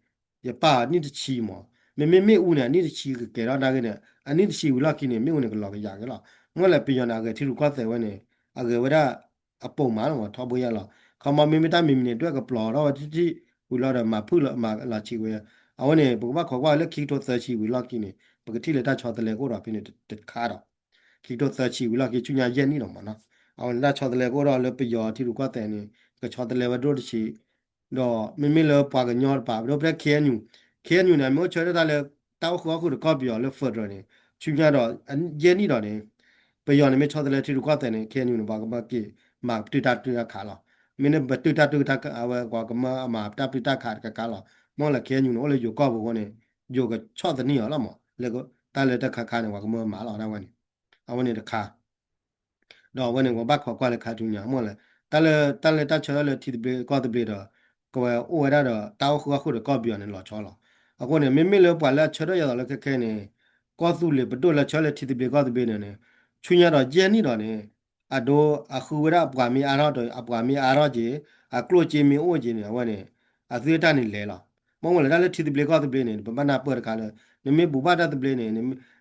ယပာ်အနံၣ်တဆံမး. မ့မ့ၢ်မ့ၣ်အူန့ၣ် အနံၣ်တဆံကကဲၤထီၣ်နာ်ဂ့ၤန့ၣ် အနံၣ်တဆံဝံၤလီၢ်ခံန့ၣ် မ့ၣ်အူန့ၣ်ကလီၤကယၤက့ၤလီၤ. မ့ၢ်လဲၣ် ပယီၤန့ၣ် အဂဲၤထံရူၢ်ကီၢ်သဲးဝဲန့ၣ် အဂဲၤဝဲဒၣ်အပိာ်မးလီၤမး ထီဘိယဲလီၤ. ခီမီမ့မ့ၢ်တၢ်မံၤမံၤန့ၣ် ဒွဲၣ်ကပျီၤထီၣ်ဝဲတံၢ်တံၢ်ဝံၤလီၤဒီး မၤဖုၣ်လီၤ မၤလီၤဆံးဝဲ. အဝဲန့ၣ် ပကဘၣ်ခိးကွၢ်လၢခံကထိသၢဆံဝံၤလီၢ်ခံန့ၣ် ပကထံၣ်လၢတၢ်ဆီတလဲကအိၣ်ဒီးဖဲန့ၣ်တခါဒီး ခံကထိသၢဆံဝံၤလီၢ်ခံ ဆူညါယဲၢ်နံၣ်လီၤမးနီၤ. အဝဲန့ၣ် တၢ်ဆီတလဲကအိၣ်ဒီးလၢပယီၤထံရူၢ်ကီၢ်သဲးန့ၣ် ကဆီတလဲဝဲဒိၣ်တဆံး, ဒီးမ့မ့ၢ်လၢပှၤကညီတပၤ ပဒိၣ်ဖဲ K N U, K N U န့ၣ် မ့ၢ်အိၣ်ဆၢထၢၣ်တၢ်လၢ တၢ်အိၣ်ဃုာ်အီၣ်ဃုာ်ဒီးကီၢ်ပယီၤလၢ federal န့ၣ် ဆူညါဒီး ယဲၢ်နံၣ်ဒီးန့ၣ် ပယီၤန့ၣ်မ့ၢ်ဆီတလဲထံရူၢ်ကီၢ်သဲးန့ၣ် K N U န့ၣ် ပှၤကမၢက့ၤမၤပတုာ်တၢ်ပတုာ်တၢ်ခးလီၤ. မ့ၢ်န့ၣ်ပတုာ်တၢ်ပတုာ်တၢ်ခး အဝဲပှၤကမၢအမၤတၢ်ပတုာ်တၢ်ခးတကးကးလီၤ. မ့ၢ်လၢ K N U န့ၣ် အိၣ်လၢယိၤကီၢ်ပူၤအဃိန့ၣ် ယိၤကဆီၣ်သနံးအီၤလီၤမး လၢတၢ်လၢတၢ်ခါခါန့ၣ် ပှၤကမၢမၤလီၤဒၣ်ဝဲန့ၣ် အဝဲန့ၣ်တခါ ဒီးအဝဲန့ၣ် ပဘၣ်ခိးကွၢ်လၢခါဆူညါ မ့ၢ်လဲၣ် တၢ်လၢ တၢ်လၢတၢ်ဆၢထၢၣ်လၢထံသဘျ့ကီၢ်သဘျ့ဒီး ကဝဲအိၣ်ဝဲဒၣ်ဒီးတၢ်အိၣ်ဃုာ်အီၣ်ဃုာ်ဒီးကီၢ်ပယီၤန့ၣ် လီၤဆီလီၤ. အဃိန့ၣ် မ့မ့ၢ်လၢပှၤလၢအဆၢထၢၣ်ယဲသိးလၢခဲခဲန့ၣ် ကီၢ်သူလ့ၤပဒိၣ်လၢဆၢလၢထံသဘျ့ကီၢ်သဘျ့န့ၣ်န့ၣ် ဆူညါဒီးယဲၢ်နံၣ်ဒီးန့ၣ် အဒိ အဃုဝဲဒၣ်အပှၤမ့ၢ်အါထီၣ်ဒီး အပှၤမ့ၢ်အါထီၣ်က့ၤ အကျိၣ်စ့မ့ၢ်အိၣ်က့ၤန့ၣ် အဝဲန့ၣ် အသုတၢ်န့ၣ်လဲၤလီၤ. မ့ၢ်ဝဲလဲၣ် တၢ်လၢထံသဘျ့ကီၢ်သဘျ့န့ၣ် ပဘၣ်နၢ်ပၢၢ်တခါလၢ နမ့ၢ်ဘူးဘၣ်တၢ်သဘျ့န့ၣ်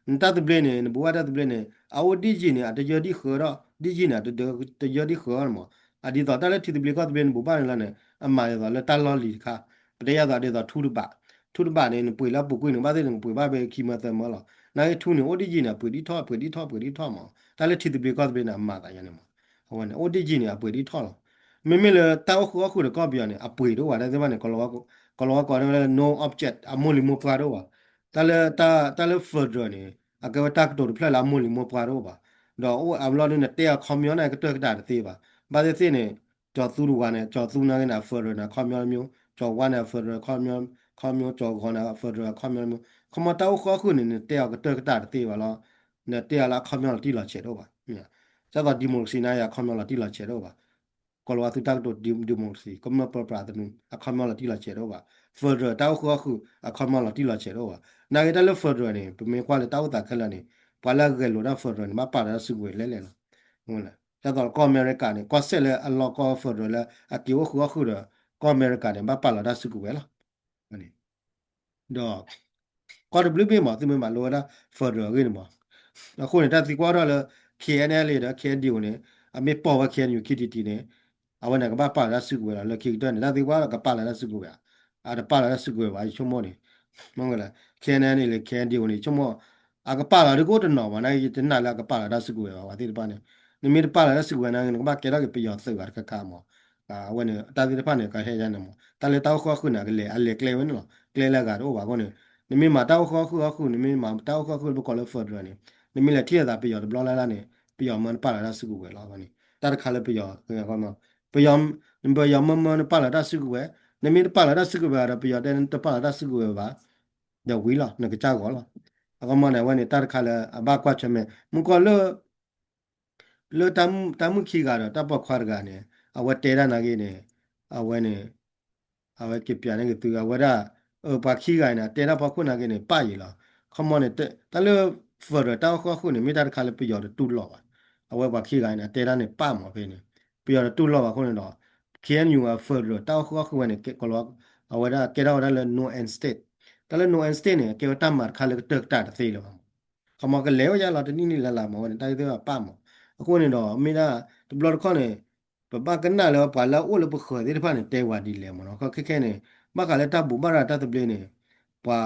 နတၢ်သဘျ့န့ၣ် နဘူးဘၣ်တၢ်သဘျ့န့ၣ် အအိၣ်ဒံၣ်ယံာ်န့ၣ် အတယၢဒံၣ်ဃၢဒီး ဒံၣ်ယံာ်န့ၣ် အတယၢဒံၣ်ဃၢမး. အဒ်သိးတၢ်လၢထံသဘျ့ကီၢ်သဘျ့န့ၣ် ဘူးဘၣ်န့ၣ်လီၤန့ၣ် အမၤဒ်သိးလၢတၢ်လီၢ်လံၤတခါ ပတဲယဲသိးဒ်သိးထူတဘး ထူတဘးန့ၣ် နပှ့ၤလၢအပူၤကွံာ်န့ၣ် ဘၣ်သ့ၣ်နကပှ့ၤဘၣ်ဖဲခံမၢသၢမၢလီၤ. နာ်က့ထူန့ၣ် အိၣ်ဒံၣ်ယံာ်န့ၣ် အပှ့ၤဒံၣ်ထီၣ် ပှ့ၤဒံၣ်ထီၣ် ပှ့ၤဒံၣ်ထီၣ်မး. တၢ်လၢထံသဘျ့ကီၢ်သဘျ့န့ၣ် အမၤသးယၤန့ၣ်မး. အဝဲန့ၣ် အိၣ်ဒံၣ်ယံာ်န့ၣ် အပှ့ၤဒံၣ်ထီၣ်လီၤ. မ့မ့ၢ်လၢတၢ်အိၣ်ဃုာ်အီၣ်ဃုာ်ဒီးကီၢ်ပယီၤန့ၣ် အပှ့ၤတအိၣ်ဘၣ် တၢ်သ့ၣ်တဖၣ်န့ၣ် ကလီၤဝါကိးန့ၣ် no object အမိၢ်လံၤမိၢ်ပှၢ်တအိၣ်ဘၣ်. တၢ်လၢ တၢ် တၢ်လၢ federal န့ၣ် အကဲဝဲတၢ်ကတိၤတဖျၢၣ်လၢအမိၢ်လံၤမိၢ်ပှၢ်တအိၣ်ဘၣ်. ဒီးအိၣ်အဘျီဒ်နတဲအီၤခီပညီန့ၣ် ကတၢၢ်ကတၢၢ်တသ့ဘၣ်. ဘၣ်သ့ၣ်သ့ၣ်န့ၣ် ကၠီၤသူတဝၤန့ၣ် ကၠီၤသူနာ်က့န့ၣ် အ federal န့ၣ် အခီပညီတမျိုး ကၠီၤဝါန့ၣ် အ federal အခီပညီ ခီပညီ ကၠီၤဂီၤန့ၣ် အ federal အခီပညီတမျိုး ခီပညီတၢ်အိၣ်ဃုာ်အီၣ်ဃုာ်န့ၣ် နတဲအီၤကတၢၢ်ကတၢၢ်တသ့ဘၣ်လီၤ. နတဲအီၤလၢအခီပညီလီၤတံၢ်လီၤဆဲးတအိၣ်ဘၣ်. ဒ်သိး democracy နာ်က့ အခီပညီလီၤတံၢ်လီၤဆဲးတအိၣ်ဘၣ်. ကီၤလၤဝါသုးတၢ်ကတိၤ democracy ကမျၢၢ်ပၢပြးသနူ အခီပညီလီၤတံၢ်လီၤဆဲးတအိၣ်ဘၣ်. federal တၢ်အိၣ်ဃုာ်အီၣ်ဃုာ် အခီပညီလီၤတံၢ်လီၤဆဲးတအိၣ်ဘၣ်. နာ်က့တၢ်လၢ federal န့ၣ် ပမ့ၢ်ကွၢ်လၢတၢ်အိၣ်သးခဲလၢာ်န့ၣ် ပှၤလၢအဂဲၤလိာ်တၢ် federal န့ၣ် ဘၣ်ပာ်လီၤတၢ်စုကဝဲၤလဲၣ်လဲၣ်လီၤ. ဒ်သိးကီၢ်အမဲရကၤန့ၣ် ကီၢ်စဲၣ်လၢအလီၢ်ကီၢ် federal လၢအက့ၤအိၣ်ဃုာ်အီၣ်ဃုာ်ဒီး ကီၢ်အမဲရကၤန့ၣ် ဘၣ်ပာ်လီၤတၢ်စုကဝဲၤလီၤ. ဒီး ကီၢ်တဘျုးဘ့ၣ်မး သုမ့ၢ်မၤလိဝဲဒၣ် federal အဂ့ၢ်န့ၣ်မး. အဃိန့ၣ် တၢ်သံကွၢ်ထီၣ်လၢ K N L A ဒီး K N D O န့ၣ် အမ့ၢ်ပိာ်ဝဲ K N U K T T န့ၣ် အဝဲန့ၣ်ကဘၣ်ပာ်လီၤတၢ်စုကဝဲၤလီၤ. လၢခံကတၢၢ်န့ၣ် တၢ်သံကွၢ်ကပာ်လီၤတၢ်စုကဝဲၤဧါ, အတပာ်လီၤတၢ်စုကဝဲၤဘၣ် ယဆိကမိၣ်န့ၣ် မ့ၢ်ဝဲလၢ K N L A လၢ K N D O န့ၣ် ယဆိကမိၣ် အကပာ်လီၤဒ်ကအိၣ်တနီၤဘၣ် နာ်က့ ယတနာ်လၢအကပာ်လီၤတၢ်စုကဝဲၤဘၣ် ပှၤသ့ၣ်တဖၣ်န့ၣ်. နမ့ၢ်တပာ်လီၤတၢ်စုကဝဲၤနာ်က့ နကဘၣ်ကဲထီၣ်က့ၤပယီၤသုးဘၣ်တခါခါမး. အဝဲန့ၣ် တၢ်သ့ၣ်တဖၣ်န့ၣ် ကဟဲယါန့ၣ်မး တၢ်လၢတၢ်အိၣ်ဃုာ်အီၣ်ဃုာ်န့ၣ် အကလဲၤ အလဲၤကျဲဝဲန့ၣ်လီၤ. ကျဲလၢအဂၤတအိၣ်ဘၣ်အဃိန့ၣ် နမ့ၢ်မၤတၢ်အိၣ်ဃုာ်အီၣ်ဃုာ်အဃိ နမ့ၢ်မၤတၢ်အိၣ်ဃုာ်အီၣ်ဃုာ်လၢပကိးလၢ federal န့ၣ် နမ့ၢ်လဲၤထံၣ်လိာ်သးပယီၤတဘျီလၢ်လၢ်န့ၣ် ပယီၤမၢနပာ်လီၤတၢ်စုကဝဲၤလီၤ. အဝဲန့ၣ် တၢ်တခါလၢပယီၤ ပယီၤ ပယီၤမၢမၢနပာ်လီၤတၢ်စုကဝဲၤ, နမ့ၢ်တပာ်လီၤတၢ်စုကဝဲၤဒီး ပယီၤတဲနတပာ်လီၤတၢ်စုကဝဲၤဘၣ် ဒီးဝံၤလီၤ နကစၢ်ဂီၤလီၤ. အကမီန့ၣ် အဝဲန့ၣ် တၢ်တခါလၢအဘၣ်ကွၢ်ဆၢၣ်မဲာ် မုၢ်ကီၢ်လၢ လၢတၢ်မုၣ်ခံဂၤဒီးတၢ်ပိာ်ခွါတဂၤန့ၣ် အဝဲတဲဒၣ်နာ်က့န့ၣ် အဝဲန့ၣ် အဝဲက့ၤပျးန့ၢ်က့ၤသု အဝဲဒၣ် ပှၤခံဂၤအံၤန့ၣ် အတဲဒၣ်ဖီခိၣ်နာ်က့န့ၣ် ပၣ်ယံာ်လီၤ. ခီမီန့ၣ် တၢ်လၢ federal တၢ်အိၣ်ဃုာ်အီၣ်ဃုာ်န့ၣ် မ့ၢ်တၢ်တခါလၢပယီၤတတူၢ်လိာ်ဘၣ်. အဝဲပှၤခံဂၤအံၤန့ၣ် အတဲဒၣ်န့ၣ်ပၣ်မးဖဲန့ၣ် ပယီၤတတူၢ်လိာ်ဘၣ်အဃိန့ၣ်ဒီး K N U အ federal တၢ်အိၣ်ဃုာ်အီၣ်ဃုာ်ဝဲန့ၣ် အဝဲဒၣ်ကဲထီၣ်ဝဲဒၣ်လၢ no end state တၢ်လၢ no end state န့ၣ် အကဲဝဲတၢ်မၤတခါလၢကတၢၢ်ကတၢၢ်တသ့လၢၤဘၣ်မး. ခီမီကလဲၤဝဲယါလီၤတနံၣ်နံၣ်လၢ်လၢ်မးဝဲန့ၣ် တၢ်ဂ့ၢ်သ့ၣ်တဖၣ်ပာ်မး. အဃိန့ၣ်ဒီး မ့ၢ်ဒၣ်တဘျီတခီၣ်န့ၣ် ပဘၣ်ကနၣ်လၢပှၤလၢအအိၣ်လၢပဃၢၤသ့ၣ်တဖၣ်န့ၣ် တဲဝဲဒ်လဲၣ်မးနီၤ. ခဲခဲန့ၣ် ဘၣ်ဃးလၢတၢ်ဘိးဘၣ်ရၤတၢ်သဘျ့န့ၣ် ပှၤ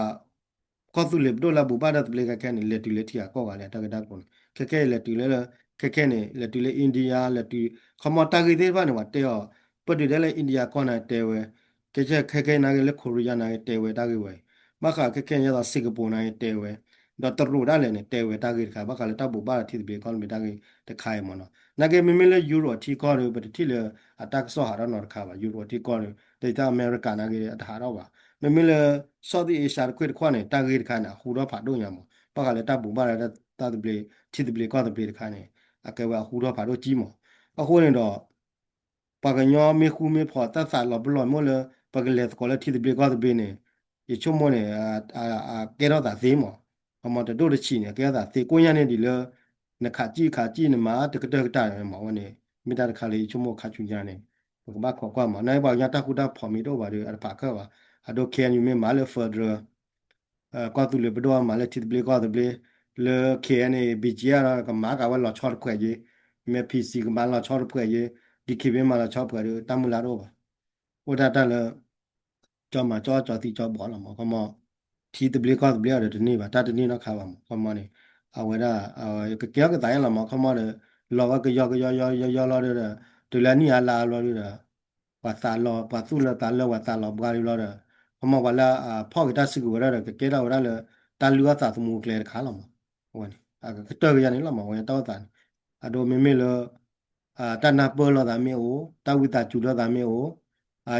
ကီၢ်သူလ့ၤပဒိၣ်လၢအဘိးဘၣ်တၢ်သဘျ့ခဲခဲန့ၣ် လဲၤတုၤလၢထံဂၤကီၢ်ဂၤလၢတၢ်ဂ့ၢ်တၢ်ကျိၤန့ၣ် ခဲခဲလဲၤတုၤလၢ ခဲခဲန့ၣ် လဲၤတုၤလၢ India လဲၤတုၤ ခီမီတၢ်ဂ့ၢ်သ့ၣ်တဖၣ်န့ၣ် ပှၤတဲအီၤ ပၢၢ်တုၤဒဲးလၢ India ကီၢ်န့ၣ်တဲဝဲ ခဲခဲခဲခဲနာ်က့လၢ Korea နာ်က့တဲဝဲတၢ်ဂ့ၢ်ဝဲ ဘၣ်ဃးခဲခဲန့ၣ် ယသိး Singapore နာ်က့တဲဝဲ ဒီးတရူးဒၣ်လဲာ်န့ၣ် တဲဝဲတၢ်ဂ့ၢ်တခါ ဘၣ်ဃးလၢတၢ်ဘိးဘၣ်ဒီးထံသဘျ့ကီၢ်သဘျ့တၢ်ဂ့ၢ်တခါအံၤမးနီၤ. နာ်က့မ့မ့ၢ်လၢ Europe ထံကီၢ်ဒီး ပတထံၣ်လၢအတၢ်ကစီၣ်ဟးထီၣ်နီတခါဘၣ်. Europe ထံကီၢ်ဒီး ဒ်သိး America နာ်က့အတဟးထီၣ်ဘၣ်. မ့မ့ၢ်လၢ Southeast Asia တခွ့ၣ်တခီၣ်န့ၣ် တၢ်ဂ့ၢ်တခါန့ၣ် အဟူထီၣ်ဖးဒိၣ်ညါမး ဘၣ်ဃးလၢတၢ်ဘိးဘၣ်ဒီးတၢ်သဘျ့ ထံသဘျ့ကီၢ်သဘျ့တခါန့ၣ် အကဲဝဲအဟူထီၣ်ဖးဒိၣ်ကံမး. အဃိန့ၣ်ဒီး ပှၤကညီမ့ၢ်ဃူမ့ၢ်ဖိးတၢ်သးလီၤပလိာ်မ့ၢ်လၢ ပကလဲၤသကိးလၢထံသဘျ့ကီၢ်သဘျ့န့ၣ် ယဆိကမိၣ်န့ၣ် ကဲထီၣ်သးသ့မး. ခီမီတဒိၣ်တဆံးန့ၣ် ကဲထီၣ်သးသ့ ကိညါန့ၣ်ဒ်လၢ နခးကံၣ်ခးကံၣ်နမၤတကတၢၢ်ကတၢၢ်မးဝဲန့ၣ် မ့ၢ်တၢ်တခါလၢယဆိကမိၣ်ခါဆူညါန့ၣ် ပကဘၣ်ခိးကွၢ်မး နာ်က့ပှၤကညီတၢ်ဃူတၢ်ဖိးမ့ၢ်တအိၣ်ဘၣ်ဒီး အတဖးခၢၣ်ဘၣ်. အဒိ K N U မ့ၢ်မၤလၢ federal ကီၢ်သူလ့ၤပဒိၣ်မၤလၢထံသဘျ့ကီၢ်သဘျ့ လၢ K N A B G ဒီးကမၤကၤဝဲလီၤဆီတဖှဲးယ့ မ့ၢ် P C ကမၤလီၤဆီတဖှဲးယ့ D K B A မၤလီၤဆီတဖှဲးဒီး တၢ်မုၢ်လၢ်တအိၣ်ဘၣ်. အိၣ်ဒၣ်တၢ်လၢ ကၠီမၤကၠီကၠီသံကၠီဘီလီၤမး ခီမီ ထံသဘျ့ကီၢ်သဘျ့အီၤဒီးတန့ၢ်ဘၣ် တၢ်တန့ၢ်နီတခါဘၣ်မး ခီမီန့ၣ် အဝဲဒၣ် ကကဲထီၣ်ကသးယါလီၤမး ခီမီဒီး လီၤဝဲကယီကယီယီယီယီလီၤဒီး တုၤလၢအနံၣ်အါလါအါဘျီဒီး ပှၤသးလီၤ ပှၤသူၣ်လၢသးလၢ ပှၤသးလီၤဘှါဒံးဘျီဒီး ခီမီပှၤလၢအဖီၣ်က့ၤတၢ်စုကဝဲၤဒီး ကကဲထီၣ်ဝဲဒၣ်လၢ တၢ်လုၢ်အီၣ်သးသမူအကျဲတခါလီၤမး. အဝဲန့ၣ် အကကတၢၢ်ကယါန့ၣ်လီၤမး ဝဲတၢ်အိၣ်သးန့ၣ် အဒိမ့မ့ၢ်လၢ တၢ်နၢ်ပၢၢ်လိာ်သးမ့ၢ်အိၣ် တၢ်ဝံသးစူၤလိာ်သးမ့ၢ်အိၣ်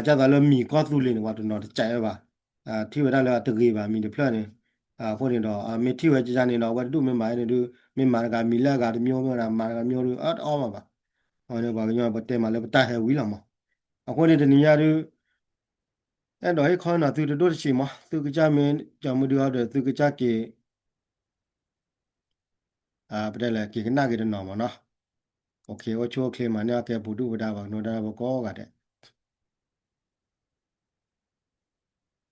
ကၢ်သးလၢမံၤကီၢ်သူလ့ၤန့ၣ် ပှၤတနီၤတကးဝဲဘၣ် ထံၣ်ဝဲဒၣ်လၢအတဂ့ၤဘၣ်မံၤတဖျၢၣ်န့ၣ် အဃိန့ၣ်ဒီး မ့ၢ်ထံၣ်ဝဲကယါန့ၣ်ဒီး အဝဲတဒူၣ်မ့ၢ်မၤန့ၣ်ဒုး မ့ၢ်မၤတဂၤမံၤလၢအဂၤတမျိုး မ့ၢ်ဝဲဒၣ်မၤတဂၤမျိုးဒုး အတအီၣ်မးဘၣ်. အဝဲန့ၣ်ပှၤကညီပတဲမးလၢပတၢ်ဟဲဝံၤလီၤမး. အဃိန့ၣ်တနံၤညါဒုး အဲၣ်ဒိးဟ့ၣ်ခီနီၤသုတဒိၣ်တဆံးမး သုကစၢ်မ့ၢ်ကၠီမုၢ်ဒုးအီၤဒီး သုကစၢ်က့ၤ ပတဲလဲၣ် က့ၤကနၣ်က့ၤတနီၤမးနီၤ. အိၣ်ဆူၣ်အိၣ်ချ့မးန့ၢ်အီၣ်ကဲပူၤဒုၣ်ပဒါ ပှၤကနိးဒၣ်ပကိးဂၤဒဲး